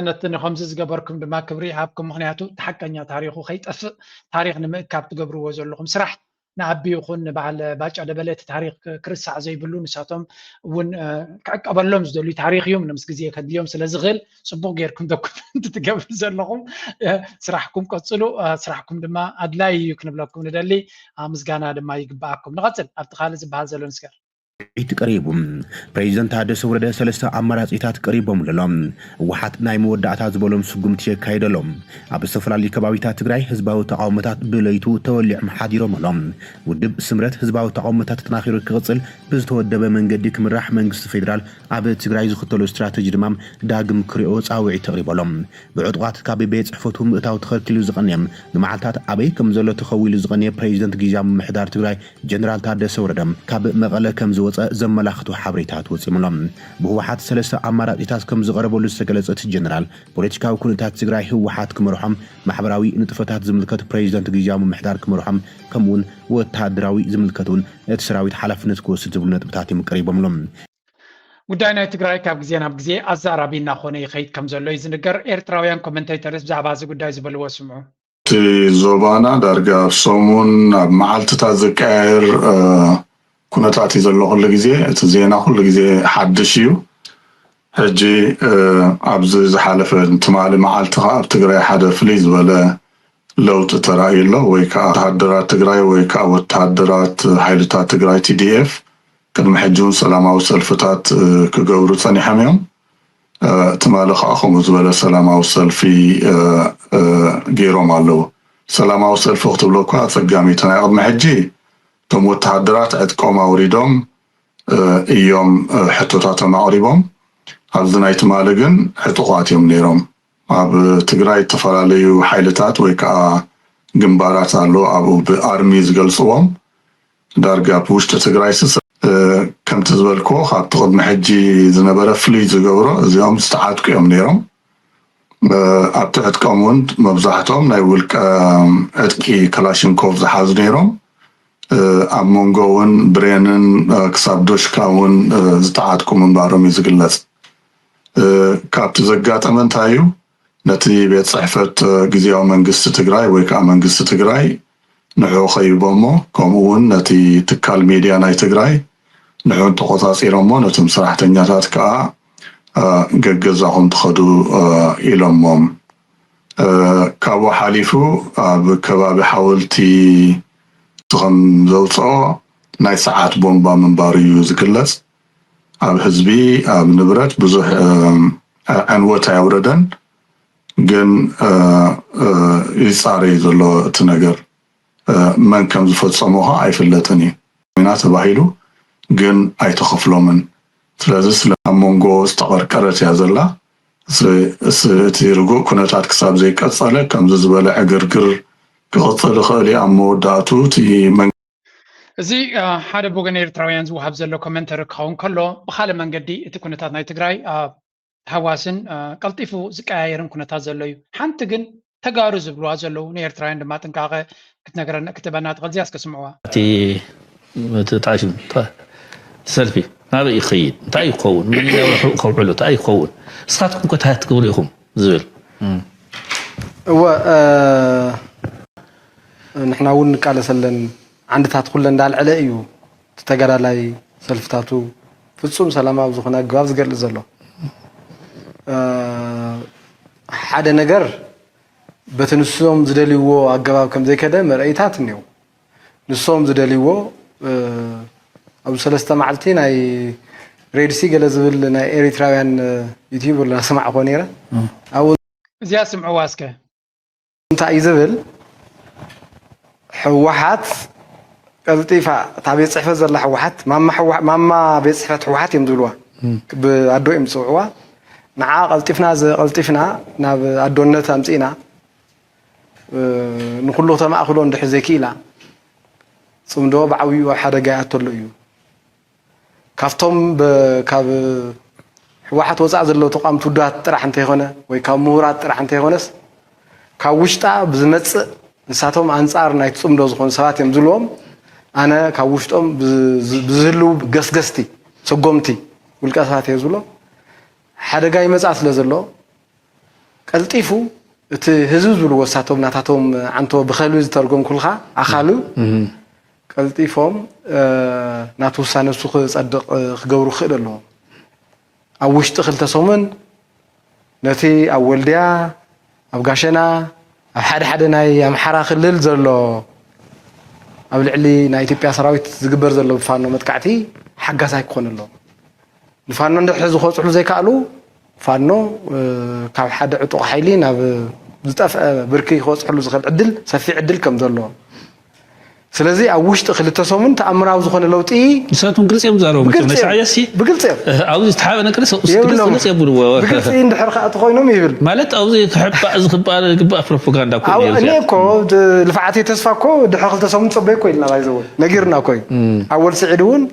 ነቲ ንከምዚ ዝገበርኩም ድማ ክብሪ ይሃብኩም። ምክንያቱ እቲ ሓቀኛ ታሪኹ ከይጠፍእ ታሪክ ንምእካብ ትገብርዎ ዘለኹም ስራሕ ንኣቢ ይኹን ንበዓል ባጫ ደበለ እቲ ታሪክ ክርሳዕ ዘይብሉ ንሳቶም እውን ክዕቀበሎም ዝደልዩ ታሪክ እዩ። ምስ ግዜ ከድልዮም ስለ ዝኽእል ፅቡቅ ጌርኩም ዶኩመንት ትገብሩ ዘለኹም ስራሕኩም ቀፅሉ። ስራሕኩም ድማ ኣድላይ እዩ ክንብለኩም ንደሊ። ምስጋና ድማ ይግበኣኩም። ንቐፅል ኣብቲ ካልእ ዝበሃል ዘሎ ንስገር። ት ቀሪቡ ፕሬዚደንት ታደሰ ወረደ ሰለስተ ኣማራፂታት ቀሪቦም ኣሎ። ህወሓት ናይ መወዳእታ ዝበሎም ስጉምቲ የካይድ ኣሎ። ኣብ ዝተፈላለዩ ከባቢታት ትግራይ ህዝባዊ ተቃውሞታት ብለይቱ ተወሊዖም ሓዲሮም ኣሎ። ውድብ ስምረት ህዝባዊ ተቃውሞታት ተጠናኺሩ ክቕፅል ብዝተወደበ መንገዲ ክምራሕ መንግስቲ ፌዴራል ኣብ ትግራይ ዝኽተሎ ስትራተጂ ድማ ዳግም ክሪኦ ፃውዒት ተቕሪቡ ኣሎ። ብዕጡቓት ካብ ቤት ፅሕፈቱ ምእታው ተኸልኪሉ ዝቐንየ ንመዓልታት ኣበይ ከም ዘሎ ተኸዊሉ ዝቐንየ ፕሬዚደንት ግዝያዊ ምምሕዳር ትግራይ ጀነራል ታደሰ ወረደ ካብ መቐለ ከም ዝወፀ ዘመላኽቱ ሓበሬታት ወፂኦም ኣሎ። ብህወሓት ሰለስተ ኣማራፂታት ከም ዝቐረበሉ ዝተገለፀ እቲ ጀነራል ፖለቲካዊ ኩነታት ትግራይ ህወሓት ክመርሖም፣ ማሕበራዊ ንጥፈታት ዝምልከት ፕሬዚደንት ግዝያዊ ምምሕዳር ክመርሖም ከምኡውን ወታደራዊ ዝምልከት እውን እቲ ሰራዊት ሓላፍነት ክወስድ ዝብሉ ነጥብታት እዮም ቀሪቦምሎም። ጉዳይ ናይ ትግራይ ካብ ግዜ ናብ ግዜ ኣዛራቢ እናኾነ ይኸይድ ከም ዘሎ እዩ ዝንገር። ኤርትራውያን ኮመንቴተርስ ብዛዕባ እዚ ጉዳይ ዝበልዎ ስምዑ። እቲ ዞባና ዳርጋ ኣብ ሰሙን ኣብ መዓልትታት ዝቀያየር ኩነታት እዩ ዘሎ። ኩሉ ግዜ እቲ ዜና ኩሉ ግዜ ሓድሽ እዩ። ሕጂ ኣብዚ ዝሓለፈ ትማሊ መዓልቲ ከዓ ኣብ ትግራይ ሓደ ፍልይ ዝበለ ለውጢ ተራእዩ ኣሎ፣ ወይ ከዓ ወተሃደራት ትግራይ ወይ ከዓ ወተሃደራት ሓይልታት ትግራይ፣ ቲ ዲ ኤፍ፣ ቅድሚ ሕጂ እውን ሰላማዊ ሰልፍታት ክገብሩ ፀኒሖም እዮም። ትማሊ ከዓ ከምኡ ዝበለ ሰላማዊ ሰልፊ ገይሮም ኣለዉ። ሰላማዊ ሰልፊ ክትብሎ እኳ ኣፀጋሚ፣ እቲ ናይ ቅድሚ ሕጂ እቶም ወተሃደራት ዕጥቆም ኣውሪዶም እዮም ሕቶታቶም ኣቕሪቦም። ኣብዚ ናይ ትማሊ ግን ዕጡቓት እዮም ነይሮም። ኣብ ትግራይ ዝተፈላለዩ ሓይልታት ወይ ከዓ ግንባራት ኣሎ፣ ኣብኡ ብኣርሚ ዝገልፅዎም። ዳርጋ ኣብ ውሽጢ ትግራይ ስስ ከምቲ ዝበልክዎ ካብቲ ቅድሚ ሕጂ ዝነበረ ፍሉይ ዝገብሮ እዚኦም ዝተዓጥቁ እዮም ነይሮም። ኣብቲ ዕጥቆም እውን መብዛሕትኦም ናይ ውልቀ ዕጥቂ ክላሽንኮቭ ዝሓዙ ነይሮም። ኣብ መንጎ እውን ብሬንን ክሳብ ዶሽካ እውን ዝተዓጥቁ ምንባሮም እዩ ዝግለፅ። ካብቲ ዘጋጠመ እንታይ እዩ? ነቲ ቤት ፅሕፈት ግዜያዊ መንግስቲ ትግራይ ወይ ከዓ መንግስቲ ትግራይ ንዑ ከይቦሞ፣ ከምኡ እውን ነቲ ትካል ሚድያ ናይ ትግራይ ንዑ ተቆፃፂሮሞ፣ ነቶም ሰራሕተኛታት ከዓ ገገዛኹም ትኸዱ ኢሎሞም። ካብኡ ሓሊፉ ኣብ ከባቢ ሓወልቲ ከም ዘውፅኦ ናይ ሰዓት ቦምባ ምንባሩ እዩ ዝግለፅ። ኣብ ህዝቢ፣ ኣብ ንብረት ብዙሕ ዕንወት ኣየውረደን፣ ግን ይፃረይ ዘሎ እቲ ነገር። መን ከም ዝፈፀሞ ከዓ ኣይፍለጥን እዩ። ኢና ተባሂሉ ግን ኣይተኸፍሎምን። ስለዚ ስለ ኣብ መንጎ ዝተቐርቀረት እያ ዘላ። እቲ ርጉእ ኩነታት ክሳብ ዘይቀፀለ ከምዚ ዝበለ ዕግርግር ክቕፅል ይኽእል እዩ። ኣብ መወዳእቱ እቲ መን እዚ ሓደ ብወገን ኤርትራውያን ዝወሃብ ዘሎ ኮመንተሪ ክኸውን ከሎ፣ ብኻልእ መንገዲ እቲ ኩነታት ናይ ትግራይ ተሃዋስን ቀልጢፉ ዝቀያየርን ኩነታት ዘሎ እዩ። ሓንቲ ግን ተጋሩ ዝብልዋ ዘለዉ ንኤርትራውያን ድማ ጥንቃቐ ክትነግረና ክትበና ትኽእል እዚኣ እስከ ስምዕዋ። እቲ እቲ ተዓሽም ሰልፊ ናበይ ይኸይድ? እንታይ ይኸውን? መን ኢለ ከውዕሎ? እንታይ ይኸውን? እስኻትኩም ከ እንታይ ትገብሩ ኢኹም ዝብል እወ ንሕና እውን ንቃለሰለን ዓንድታት ኩለን እንዳልዐለ እዩ ተጋዳላይ ሰልፍታቱ ፍፁም ሰላማዊ ዝኾነ ኣገባብ ዝገልፅ ዘሎ ሓደ ነገር በቲ ንሶም ዝደልይዎ ኣገባብ ከም ዘይከደ መርኣይታት እኒው ንሶም ዝደልይዎ ኣብዚ ሰለስተ መዓልቲ ናይ ሬድሲ ገለ ዝብል ናይ ኤሪትራውያን ዩቲዩብ ላ ሰማዕኮ ነይረ ኣብኡ እዚኣ ስምዕዋ እስከ እንታይ እዩ ዝብል ህወሓት ቀልጢፋ እታ ቤት ፅሕፈት ዘላ ህወሓት ማማ ቤት ፅሕፈት ህወሓት እዮም ዝብልዋ ብኣዶ እዮም ዝፅውዕዋ ንዓ ቀልጢፍና ቀልጢፍና ናብ ኣዶነት ኣምፅእና ንኩሉ ከተማእክሎ እንድሕር ዘይክኢላ ፅምዶ ብዓብይኡ ሓደጋ ይኣተሉ እዩ ካብቶም ካብ ህወሓት ወፃእ ዘለዉ ተቋምቲ ውድባት ጥራሕ እንተይኮነ ወይ ካብ ምሁራት ጥራሕ እንተይኮነስ ካብ ውሽጣ ብዝመፅእ ንሳቶም ኣንፃር ናይ ትፅምዶ ዝኾኑ ሰባት እዮም ዝብልዎም ኣነ ካብ ውሽጦም ብዝህልው ገስገስቲ ሰጎምቲ ውልቀ ሰባት እየ ዝብሎ ሓደጋ ይመፃ ስለ ዘሎ ቀልጢፉ እቲ ህዝቢ ዝብልዎ እሳቶም ናታቶም ዓንቶ ብኸልቢ ዝተርጎምኩልካ ኣኻልብ ቀልጢፎም ናቲ ውሳነ እሱ ክፀድቕ ክገብሩ ክኽእል ኣለዎም ኣብ ውሽጢ ክልተ ሰሙን ነቲ ኣብ ወልድያ ኣብ ጋሸና ኣብ ሓደ ሓደ ናይ ኣምሓራ ክልል ዘሎ ኣብ ልዕሊ ናይ ኢትዮጵያ ሰራዊት ዝግበር ዘሎ ብፋኖ መጥቃዕቲ ሓጋሳይ ክኾን ኣለዎም ንፋኖ እንድሕር ዝኮፅሕሉ ዘይከኣሉ ፋኖ ካብ ሓደ ዕጡቕ ሓይሊ ናብ ዝጠፍአ ብርኪ ክበፅሐሉ ዝኽእል ዕድል ሰፊሕ ዕድል ከም ዘሎ ስለዚ ኣብ ውሽጢ ክልተ ሰሙን ተኣምራዊ ዝኾነ ለውጢ ንሳቶም ግልፂ እዮም ዝዛረቡ መቸም ናይ ኢሳያስ ሲ ብግልፂ እዮም ኣብዚ ዝተሓበ ነገር ሰብኡስ ግልፂ ግልፂ የብልዎ ብግልፂ እንድሕር ከዓ ተኮይኖም ይብል ማለት ኣብዚ ክሕባእ ዝግባእ ዝግባእ ፕሮፓጋንዳ እኮ እዩ እኔ እኮ ልፍዓተይ ተስፋ እኮ ድሕሪ ክልተ ሰሙን ፀበይ እኮ ኢልና ባይዘወ ነጊርና እኮ እዩ ኣወል ስዒድ እውን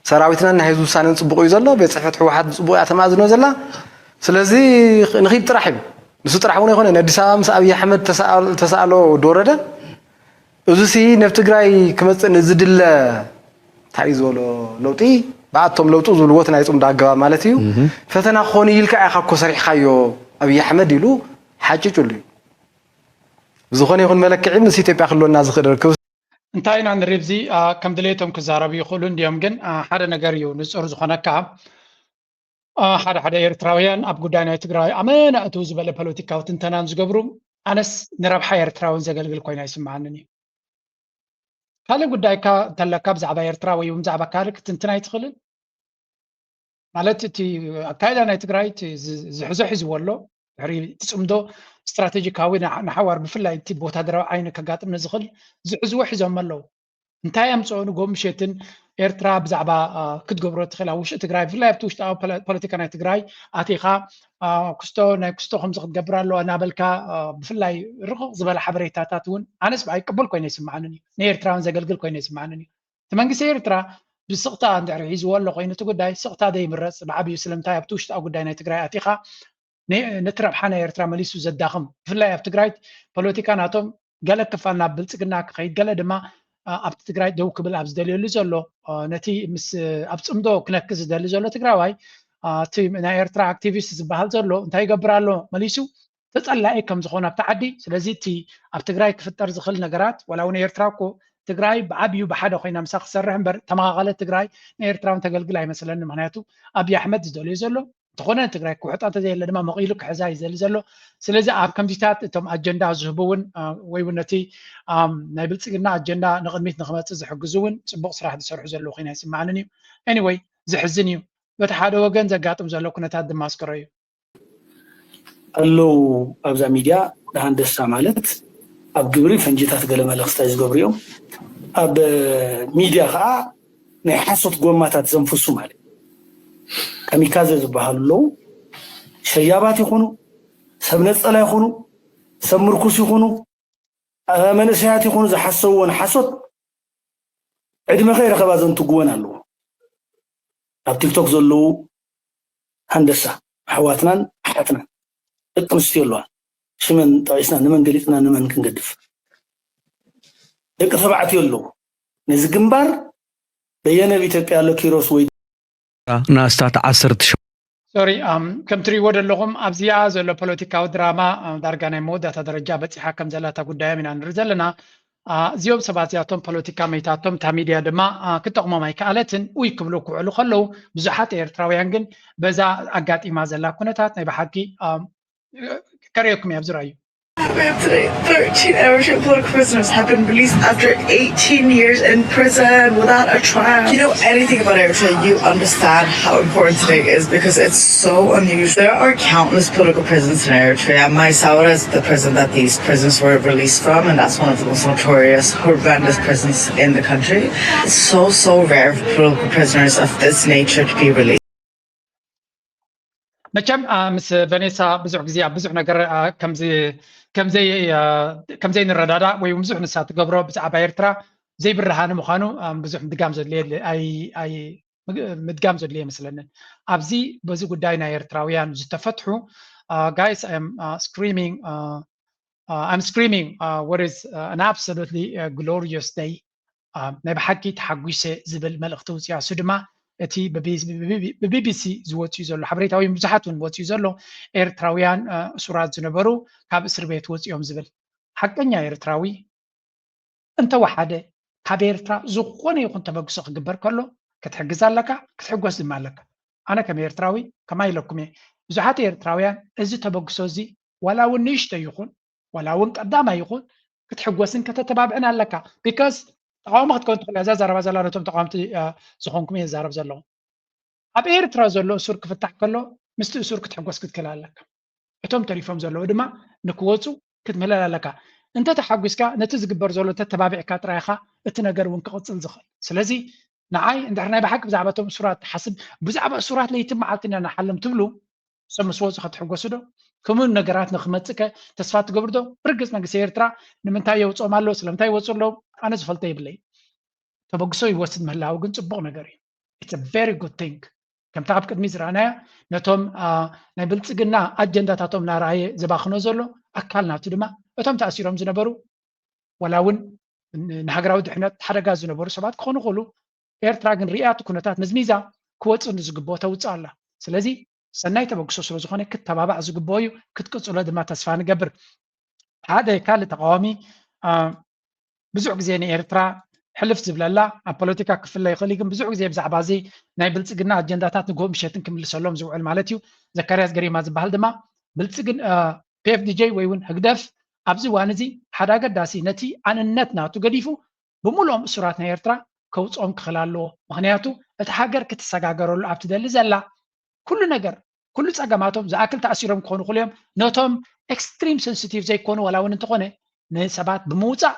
ሰራዊትና ናይ ህዝቢ ውሳኔን ፅቡቕ እዩ ዘሎ ቤት ፅሕፈት ህወሓት ብፅቡቕ እያ ተማእዝኖ ዘላ ስለዚ ንኺድ ጥራሕ እዩ ንሱ ጥራሕ እውን ኣይኮነ ኣዲስ ኣበባ ምስ ኣብይ ኣሕመድ ተሰኣሎ ዶረደ እዚ ሲ ነብ ትግራይ ክመፅእ ንዝድለ እንታይ እዩ ዝበሎ ለውጢ ብኣቶም ለውጡ ዝብልዎ እቲ ናይ ፅምዶ ኣገባብ ማለት እዩ ፈተና ክኾኑ ኢልካ ኢኻ እኮ ሰሪሕካዮ ኣብይ ኣሕመድ ኢሉ ሓጭጭሉ እዩ ብዝኾነ ይኹን መለክዒ ምስ ኢትዮጵያ ክህልወና ዝኽእል ርክብ እንታይ ኢና ንሪኢ ኣብዚ ከም ድሌቶም ክዛረቡ ይኽእሉ እንድዮም ግን ሓደ ነገር እዩ ንፁር ዝኾነካ ሓደ ሓደ ኤርትራውያን ኣብ ጉዳይ ናይ ትግራይ ኣመና እትው ዝበለ ፖለቲካዊ ትንተናን ዝገብሩ ኣነስ ንረብሓ ኤርትራውን ዘገልግል ኮይና ይስምዓንን እዩ። ካልእ ጉዳይካ እንተለካ ብዛዕባ ኤርትራ ወይ እውን ብዛዕባ ካልእ ክትንትን ኣይትኽእልን? ማለት እቲ ኣካይዳ ናይ ትግራይ እቲ ዝ- ዝሕዞ ሒዝዎ ኣሎ ድሕሪ እቲ ፅምዶ ስትራቴጂካዊ ንሓ- ንሓዋር ብፍላይ እቲ ብወታደራዊ ዓይኒ ከጋጥም ንዝኽእል ዝሕዝዎ ሒዞም ኣለዉ። እንታይ ኣምፅኦ ንጎ ምሸትን ኤርትራ ብዛዕባ ክትገብሮ ትኽእል ኣብ ውሽጢ ትግራይ ብፍላይ ኣብቲ ውሽጣዊ ፖለቲካ ናይ ትግራይ ኣቲኻ ክስቶ ናይ ክስቶ ከምዚ ክትገብር ኣለዋ እናበልካ ብፍላይ ርቕቕ ዝበለ ሓበሬታታት እውን ኣነስ ብኣይ ቅቡል ኮይነ ይስምዓንን እዩ ንኤርትራውን ዘገልግል ኮይነ ይስምዓንን እዩ እቲ መንግስቲ ኤርትራ ብስቕታ እንድሕር ሒዝዎ ኣሎ ኮይኑ እቲ ጉዳይ ስቕታ ዘይምረፅ ብዓብዩ ስለምንታይ ኣብቲ ውሽጣዊ ጉዳይ ናይ ትግራይ ኣቲኻ ነቲ ረብሓ ናይ ኤርትራ መሊሱ ዘዳኽም ብፍላይ ኣብ ትግራይ ፖለቲካ ናቶም ገለ ክፋል ናብ ብልፅግና ክኸይድ ገለ ድማ ኣብቲ ትግራይ ደው ክብል ኣብ ዝደልየሉ ዘሎ ነቲ ምስ ኣብ ፅምዶ ክነክ ዝደሊ ዘሎ ትግራዋይ እቲ ናይ ኤርትራ ኣክቲቪስት ዝበሃል ዘሎ እንታይ ይገብር ኣሎ መሊሱ ተፀላኢ ከም ዝኾነ ኣብቲ ዓዲ ስለዚ እቲ ኣብ ትግራይ ክፍጠር ዝኽእል ነገራት ዋላ እውን ኤርትራ እኮ ትግራይ ብዓብዩ ብሓደ ኮይና ምሳ ክሰርሕ እምበር ተመቃቀለ ትግራይ ንኤርትራውን ተገልግል ኣይመስለኒ ምክንያቱ ኣብይ ኣሕመድ ዝደልዮ ዘሎ እንተኾነ ትግራይ ክውሕጣ እንተዘየለ ድማ መቒሉ ክሕዛ እዩ ዘሊ ዘሎ ስለዚ ኣብ ከምዚታት እቶም ኣጀንዳ ዝህቡ እውን ወይ እውን ነቲ ናይ ብልፅግና ኣጀንዳ ንቕድሚት ንክመፅእ ዝሕግዙ እውን ፅቡቕ ስራሕ ዝሰርሑ ዘለዉ ኮይና ይስምዓንን እዩ anyway ዝሕዝን እዩ በቲ ሓደ ወገን ዘጋጥም ዘሎ ኩነታት ድማ ኣስከሮ እዩ ኣለዉ ኣብዛ ሚድያ ደሃንደሳ ማለት ኣብ ግብሪ ፈንጂታት ገለ መለክስታይ ዝገብሩ እዮም ኣብ ሚድያ ከዓ ናይ ሓሶት ጎማታት ዘንፍሱ ማለት ካሚካዘ ዝበሃሉ ኣለዉ ሸያባት ይኹኑ ሰብ ነፀላ ይኹኑ ሰብ ምርኩስ ይኹኑ መንእሰያት ይኹኑ ዝሓሰብዎን ሓሶት ዕድመ ከይረኸባ ዘንትግወን ኣለዉ ኣብ ቲክቶክ ዘለዉ ሃንደሳ ኣሕዋትናን ኣሓትናን ደቂ ኣንስትዮ ኣለዋ ሽመን ጠቂስና ንመን ገሊፅና ንመን ክንገድፍ ደቂ ተባዕትዮ ኣለዉ ነዚ ግንባር በየነ ኣብ ኢትዮጵያ ኣሎ ኪሮስ ወይ ንኣስታት ዓሰርተ ሸሞንተ ሶሪ ከም ትሪእዎ ዘለኹም ኣብዚኣ ዘሎ ፖለቲካዊ ድራማ ዳርጋ ናይ መወዳእታ ደረጃ በፂሓ ከም ዘላታ ጉዳዮም ኢና ንርኢ ዘለና እዚኦም ሰባት እዚኣቶም ፖለቲካ መይታቶም እታ ሚድያ ድማ ክጠቕሞም ኣይከኣለትን ውይ ክብሉ ክውዕሉ ከለዉ ብዙሓት ኤርትራውያን ግን በዛ ኣጋጢማ ዘላ ኩነታት ናይ ብሓቂ ከርእየኩም እያ ብዝረኣዩ Today, thirteen Eritrean political prisoners have been released after eighteen years in prison without a trial. If you know anything about Eritrea, you understand how important today is because it's so unusual. There are countless political prisons in Eritrea. Maï Saoura is the prison that these prisoners were released from, and that's one of the most notorious, horrendous prisons in the country. It's so, so rare for political prisoners of this nature to be released. መቸም ምስ ቨኔሳ ብዙሕ ግዜ ኣብ ብዙሕ ነገር ከም ዘይንረዳዳእ ወይ ብዙሕ ንሳ ትገብሮ ብዛዕባ ኤርትራ ዘይብርሃኒ ምዃኑ ብዙሕ ምድጋም ዘድልየ ምድጋም ዘድልየ ይመስለንን ኣብዚ በዚ ጉዳይ ናይ ኤርትራውያን ዝተፈትሑ guys I'm screaming I'm screaming what is an absolutely glorious day ናይ ብሓቂ ተሓጒሰ ዝብል መልእኽቲ ውፅያ እሱ ድማ እቲ ብቢቢሲ ዝወፅዩ ዘሎ ሓበሬታ ወይ ብዙሓት እውን ወፅዩ ዘሎ ኤርትራውያን እሱራት ዝነበሩ ካብ እስር ቤት ወፅዮም ዝብል ሓቀኛ ኤርትራዊ እንተወሓደ ካብ ኤርትራ ዝኾነ ይኹን ተበግሶ ክግበር ከሎ ክትሕግዝ ኣለካ ክትሕጎስ ድማ ኣለካ ኣነ ከም ኤርትራዊ ከማይ ኢለኩም እየ ብዙሓት ኤርትራውያን እዚ ተበግሶ እዚ ዋላ እውን ንእሽቶ ይኹን ዋላ እውን ቀዳማይ ይኹን ክትሕጎስን ከተተባብዕን ኣለካ because ተቃዋሚ ክትከውን ትኽእል እዛ ዘረባ ዘላ ነቶም ተቃዋምቲ ዝኾንኩም እየ ዝዛረብ ዘለኹ ኣብ ኤርትራ ዘሎ እሱር ክፍታሕ ከሎ ምስቲ እሱር ክትሕጎስ ክትክእል ኣለካ እቶም ተሪፎም ዘለዉ ድማ ንክወፁ ክትምህለል ኣለካ እንተ ተሓጒስካ ነቲ ዝግበር ዘሎ ተተባቢዕካ ጥራይኻ እቲ ነገር እውን ክቕፅል ዝኽእል ስለዚ ንዓይ እንድሕር ናይ ብሓቂ ብዛዕባ እቶም እሱራት ትሓስብ ብዛዕባ እሱራት ለይትን መዓልትን ኢና ንሓልም ትብሉ እሶም ምስ ወፁ ከትሕጎሱ ዶ ከምኡ ነገራት ንክመፅእ ከ ተስፋ ትገብሩ ዶ ብርግፅ መንግስቲ ኤርትራ ንምንታይ የውፅኦም ኣሎ ስለምንታይ ይወፁ ኣለዉ ኣነ ዝፈልጦ የብለይ ተበግሶ ይወስድ ምህላው ግን ፅቡቕ ነገር እዩ it's a very good thing ከምታ ኣብ ቅድሚ ዝረኣናያ ነቶም ናይ ብልፅግና ኣጀንዳታቶም እናረኣየ ዘባኽኖ ዘሎ ኣካል ናቱ ድማ እቶም ተኣሲሮም ዝነበሩ ዋላ እውን ንሃገራዊ ድሕነት ሓደጋ ዝነበሩ ሰባት ክኾኑ ይኽእሉ ኤርትራ ግን ሪኣ እቲ ኩነታት መዝሚዛ ክወፅእ ንዝግብኦ ተውፅእ ኣላ ስለዚ ሰናይ ተበግሶ ስለ ዝኾነ ክተባባዕ ዝግብኦ እዩ ክትቅፅሎ ድማ ተስፋ ንገብር ሓደ ካልእ ተቃዋሚ ብዙሕ ግዜ ንኤርትራ ሕልፍ ዝብለላ ኣብ ፖለቲካ ክፍለ ይኽእል ግን ብዙሕ ግዜ ብዛዕባ እዚ ናይ ብልፅግና ኣጀንዳታት ንግሆ ምሸትን ክምልሰሎም ዝውዕል ማለት እዩ ዘካርያስ ገሪማ ዝበሃል ድማ ብልፅግን ፒኤፍዲጄ ወይ እውን ህግደፍ ኣብዚ እዋን እዚ ሓደ ኣገዳሲ ነቲ ኣንነት ናቱ ገዲፉ ብምሉኦም እሱራት ናይ ኤርትራ ከውፅኦም ክኽእል ኣለዎ። ምኽንያቱ እቲ ሃገር ክትሰጋገረሉ ኣብ ትደሊ ዘላ ኩሉ ነገር ኩሉ ፀገማቶም ዝኣክል ተኣሲሮም ክኾኑ ክኽእሉ እዮም። ነቶም extreme sensitive ዘይኮኑ ዋላ እውን እንተኾነ ንሰባት ብምውፃእ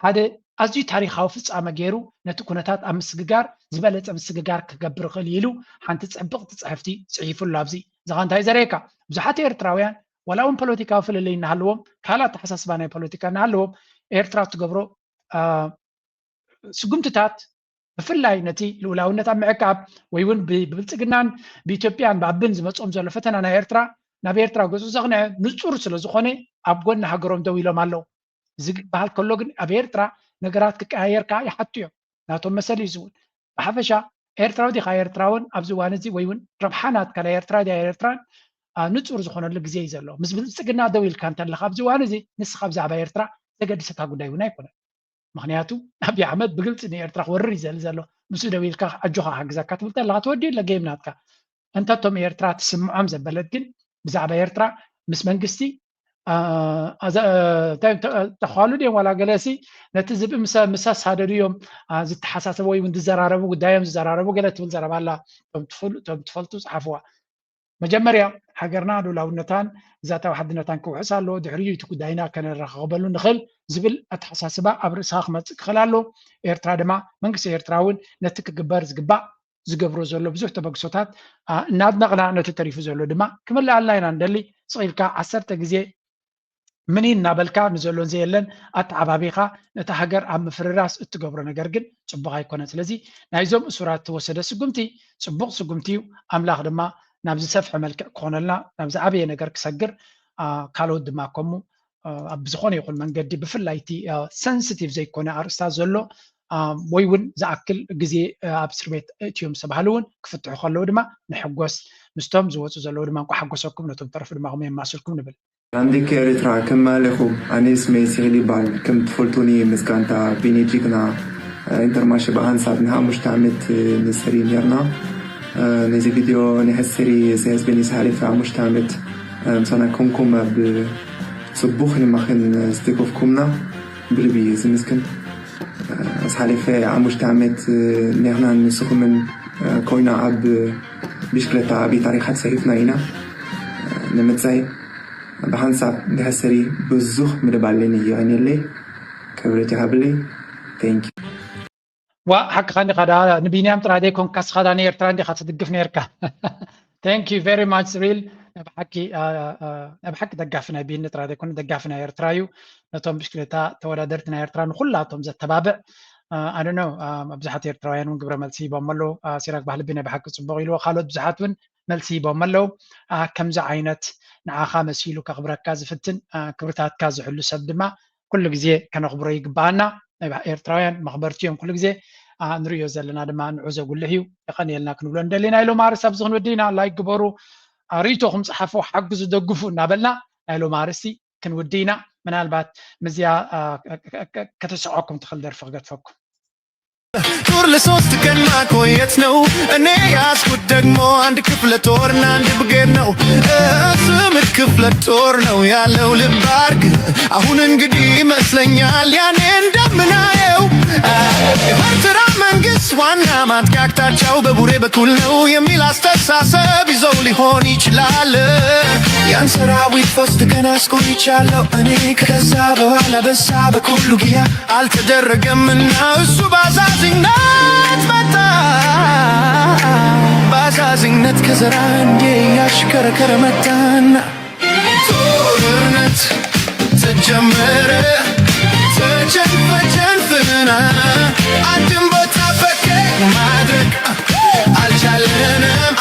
ሓደ ኣዝዩ ታሪኻዊ ፍፃመ ገይሩ ነቲ ኩነታት ኣብ ምስግጋር ዝበለፀ ምስግጋር ክገብር ይኽእል ኢሉ ሓንቲ ፅብቕቲ ፅሕፍቲ ፅሒፉ ኣሎ። ኣብዚ እዚኻ እንታይ ዘርእየካ ብዙሓት ኤርትራውያን ዋላ እውን ፖለቲካዊ ፍልልይ እናሃለዎም ካልእ ኣተሓሳስባ ናይ ፖለቲካ እናሃለዎም ኤርትራ እትገብሮ ስጉምትታት ብፍላይ ነቲ ልኡላውነት ኣብ ምዕቃብ ወይ እውን ብብልፅግናን ብኢትዮጵያን ብኣብን ዝመፅኦም ዘሎ ፈተና ናይ ኤርትራ ናብ ኤርትራ ገፁ ዘቕንዐ ንፁር ስለ ዝኾነ ኣብ ጎኒ ሃገሮም ደው ኢሎም ኣለዉ። እዚ ክበሃል ከሎ ግን ኣብ ኤርትራ ነገራት ክቀያየር ከዓ ይሓቱ እዮም። ናቶም መሰል እዩ ዝውን ብሓፈሻ ኤርትራዊ ዲኻ ኤርትራውን ኣብዚ እዋን እዚ ወይ እውን ረብሓ ናትካ ናይ ኤርትራ ድያ ኤርትራን ንፁር ዝኾነሉ ግዜ እዩ ዘሎ። ምስ ብልፅግና ደው ኢልካ እንተለካ ኣብዚ እዋን እዚ ንስኻ ብዛዕባ ኤርትራ ዘገድሰካ ጉዳይ እውን ኣይኮነን። ምክንያቱ ኣብይ ኣሕመድ ብግልፂ ንኤርትራ ክወርር እዩ ዘል ዘሎ ምስ ደው ኢልካ ኣጆኻ ክሕግዘካ ትብል ተለካ ተወዲኡ ለገይም ናትካ እንተቶም ኤርትራ ትስምዖም ዘበለት ግን ብዛዕባ ኤርትራ ምስ መንግስቲ ተኻሉ ድዮም ዋላ ገለሲ ነቲ ዝብኢ ምስ ኣሳደዱ እዮም ዝተሓሳሰቡ ወይ ዝዘራረቡ ጉዳዮም ዝዘራረቡ ገለ ትብል ዘረባ ኣላ። እቶም ትፈልጡ ፀሓፍዋ። መጀመርያ ሃገርና ሉላውነታን ግዛታዊ ሓድነታን ክውሕስ ኣለዎ። ድሕሪኡ እቲ ጉዳይና ከነረኻኽበሉ ንኽእል ዝብል ኣተሓሳስባ ኣብ ርእስኻ ክመፅእ ክኽእል ኣለዎ። ኤርትራ ድማ መንግስቲ ኤርትራ እውን ነቲ ክግበር ዝግባእ ዝገብሮ ዘሎ ብዙሕ ተበግሶታት እናድነቕና ነቲ ተሪፉ ዘሎ ድማ ክምልኣልና ኢና ንደሊ። ስቕ ኢልካ ዓሰርተ ግዜ ምኒን እናበልካ ንዘሎን ዘየለን ኣተዓባቢኻ ነታ ሃገር ኣብ ምፍርራስ እትገብሮ ነገር ግን ፅቡቕ ኣይኮነን። ስለዚ ናይዞም እሱራት ዝተወሰደ ስጉምቲ ፅቡቕ ስጉምቲ እዩ። ኣምላኽ ድማ ናብ ዝሰፍሐ መልክዕ ክኾነልና ናብ ዝዓበየ ነገር ክሰግር ካልኦት ድማ ከምኡ ኣብ ዝኾነ ይኹን መንገዲ ብፍላይ እቲ ሰንስቲቭ ዘይኮነ ኣርእስታት ዘሎ ወይ እውን ዝኣክል ግዜ ኣብ እስር ቤት እትዮም ዝተባሃሉ እውን ክፍትሑ ከለዉ ድማ ንሕጎስ ምስቶም ዝወፁ ዘለዉ ድማ እንኳ ሓጎሰኩም ነቶም ተረፉ ድማ ከም የማስልኩም ንብል። ኣንዲክ ኤርትራ ከም ማለኹም ኣነ ስመይ ሲሪል ይበሃል። ከም ትፈልጡኒ ምስ ጋንታ ቢኒ ጅግና ኢንተርማሽ ብሃንሳብ ንሓሙሽተ ዓመት ንሰሪ ነርና። ነዚ ቪድዮ ናይ ሕሰሪ ኢሳያስ ቢኒ ዝሓለፈ ሓሙሽተ ዓመት ምሳና ኮንኩም ኣብ ጽቡቕ ንማኽን ዝደገፍኩምና ብልቢ ዝምስክን። ዝሓለፈ ሓሙሽተ ዓመት ነርና ንስኹምን ኮይና ኣብ ብሽክለታ ዓብዪ ታሪኻት ሰሪሕና ኢና። ንምጻይ ብሓንሳብ እንድሕር ሰሪ ብዙሕ ምድብ ኣለኒ ይቐንየለይ። ክብረት ይሃብለይ። Thank you። ዋ ሓቅኻ እንዲኻ ዳ ንቢንያም ጥራይ ዘይኮንካ ስኻ ዳ ንኤርትራ እንዲኻ ትድግፍ ነርካ። Thank you very much Cyril። ናይ ብሓቂ ናይ ብሓቂ ደጋፊ ናይ ቢኒ ጥራይ ዘይኮነ ደጋፊ ናይ ኤርትራ እዩ። ነቶም ብሽክሌታ ተወዳደርቲ ናይ ኤርትራ ንኩላቶም ዘተባብዕ ኣነ ኣብዙሓት ኤርትራውያን እውን ግብረ መልሲ ሂቦም ኣለዉ። ሲራክ ባህልቢ ናይ ብሓቂ ፅቡቕ ኢልዎ ካልኦት ብዙሓት እውን መልሲ ሂቦም ኣለዉ። ከምዚ ዓይነት ንዓኻ መሲሉ ከኽብረካ ዝፍትን ክብርታትካ ዝሕሉ ሰብ ድማ ኩሉ ግዜ ከነኽብሮ ይግባኣና። ናይ ኤርትራውያን መኽበርቲ እዮም ኩሉ ግዜ ንሪኦ ዘለና ድማ ንዑ ዘጉልሕ እዩ። የቐንየልና ክንብሎ ንደሊ። ናይ ሎም ኣርስ ኣብዚ ክንወዲ ኢና። ላይክ ግበሩ፣ ርእይቶኹም ፀሓፉ፣ ሓግዙ፣ ደግፉ እናበልና ናይ ሎም ኣርስቲ ክንውዲ ኢና። ምናልባት ምዚያ ከተስዖኩም ትኽእል ደርፊ ክገድፈኩም። ጡር ለሶስት ቀን ማቆየት ነው። እኔ ያስኩት ደግሞ አንድ ክፍለ ጦርና አንድ ብርጌድ ነው። ስምንት ክፍለ ጦር ነው ያለው ልብ አርግ። አሁን እንግዲህ ይመስለኛል ያኔ እንደምናየው የኤርትራ መንግስት ዋና ማጥቂያ አቅጣጫው በቡሬ በኩል ነው የሚል አስተሳሰብ ይዘው ሊሆን ይችላል። ያን ሰራዊት ፈውስት ቀን አስቆይቻለሁ እኔ። ከዛ በኋላ በሳ በኩል ውጊያ አልተደረገምና እሱ ባዛዝነት መጣ። ባዛዝነት ከዘራ እንዴ ያሽከረከረ መጣና ጦርነት ተጀመረ። ተጀንፈ ጀንፍና አንድም ቦታ ፈቀቅ ማድረግ አልቻለንም።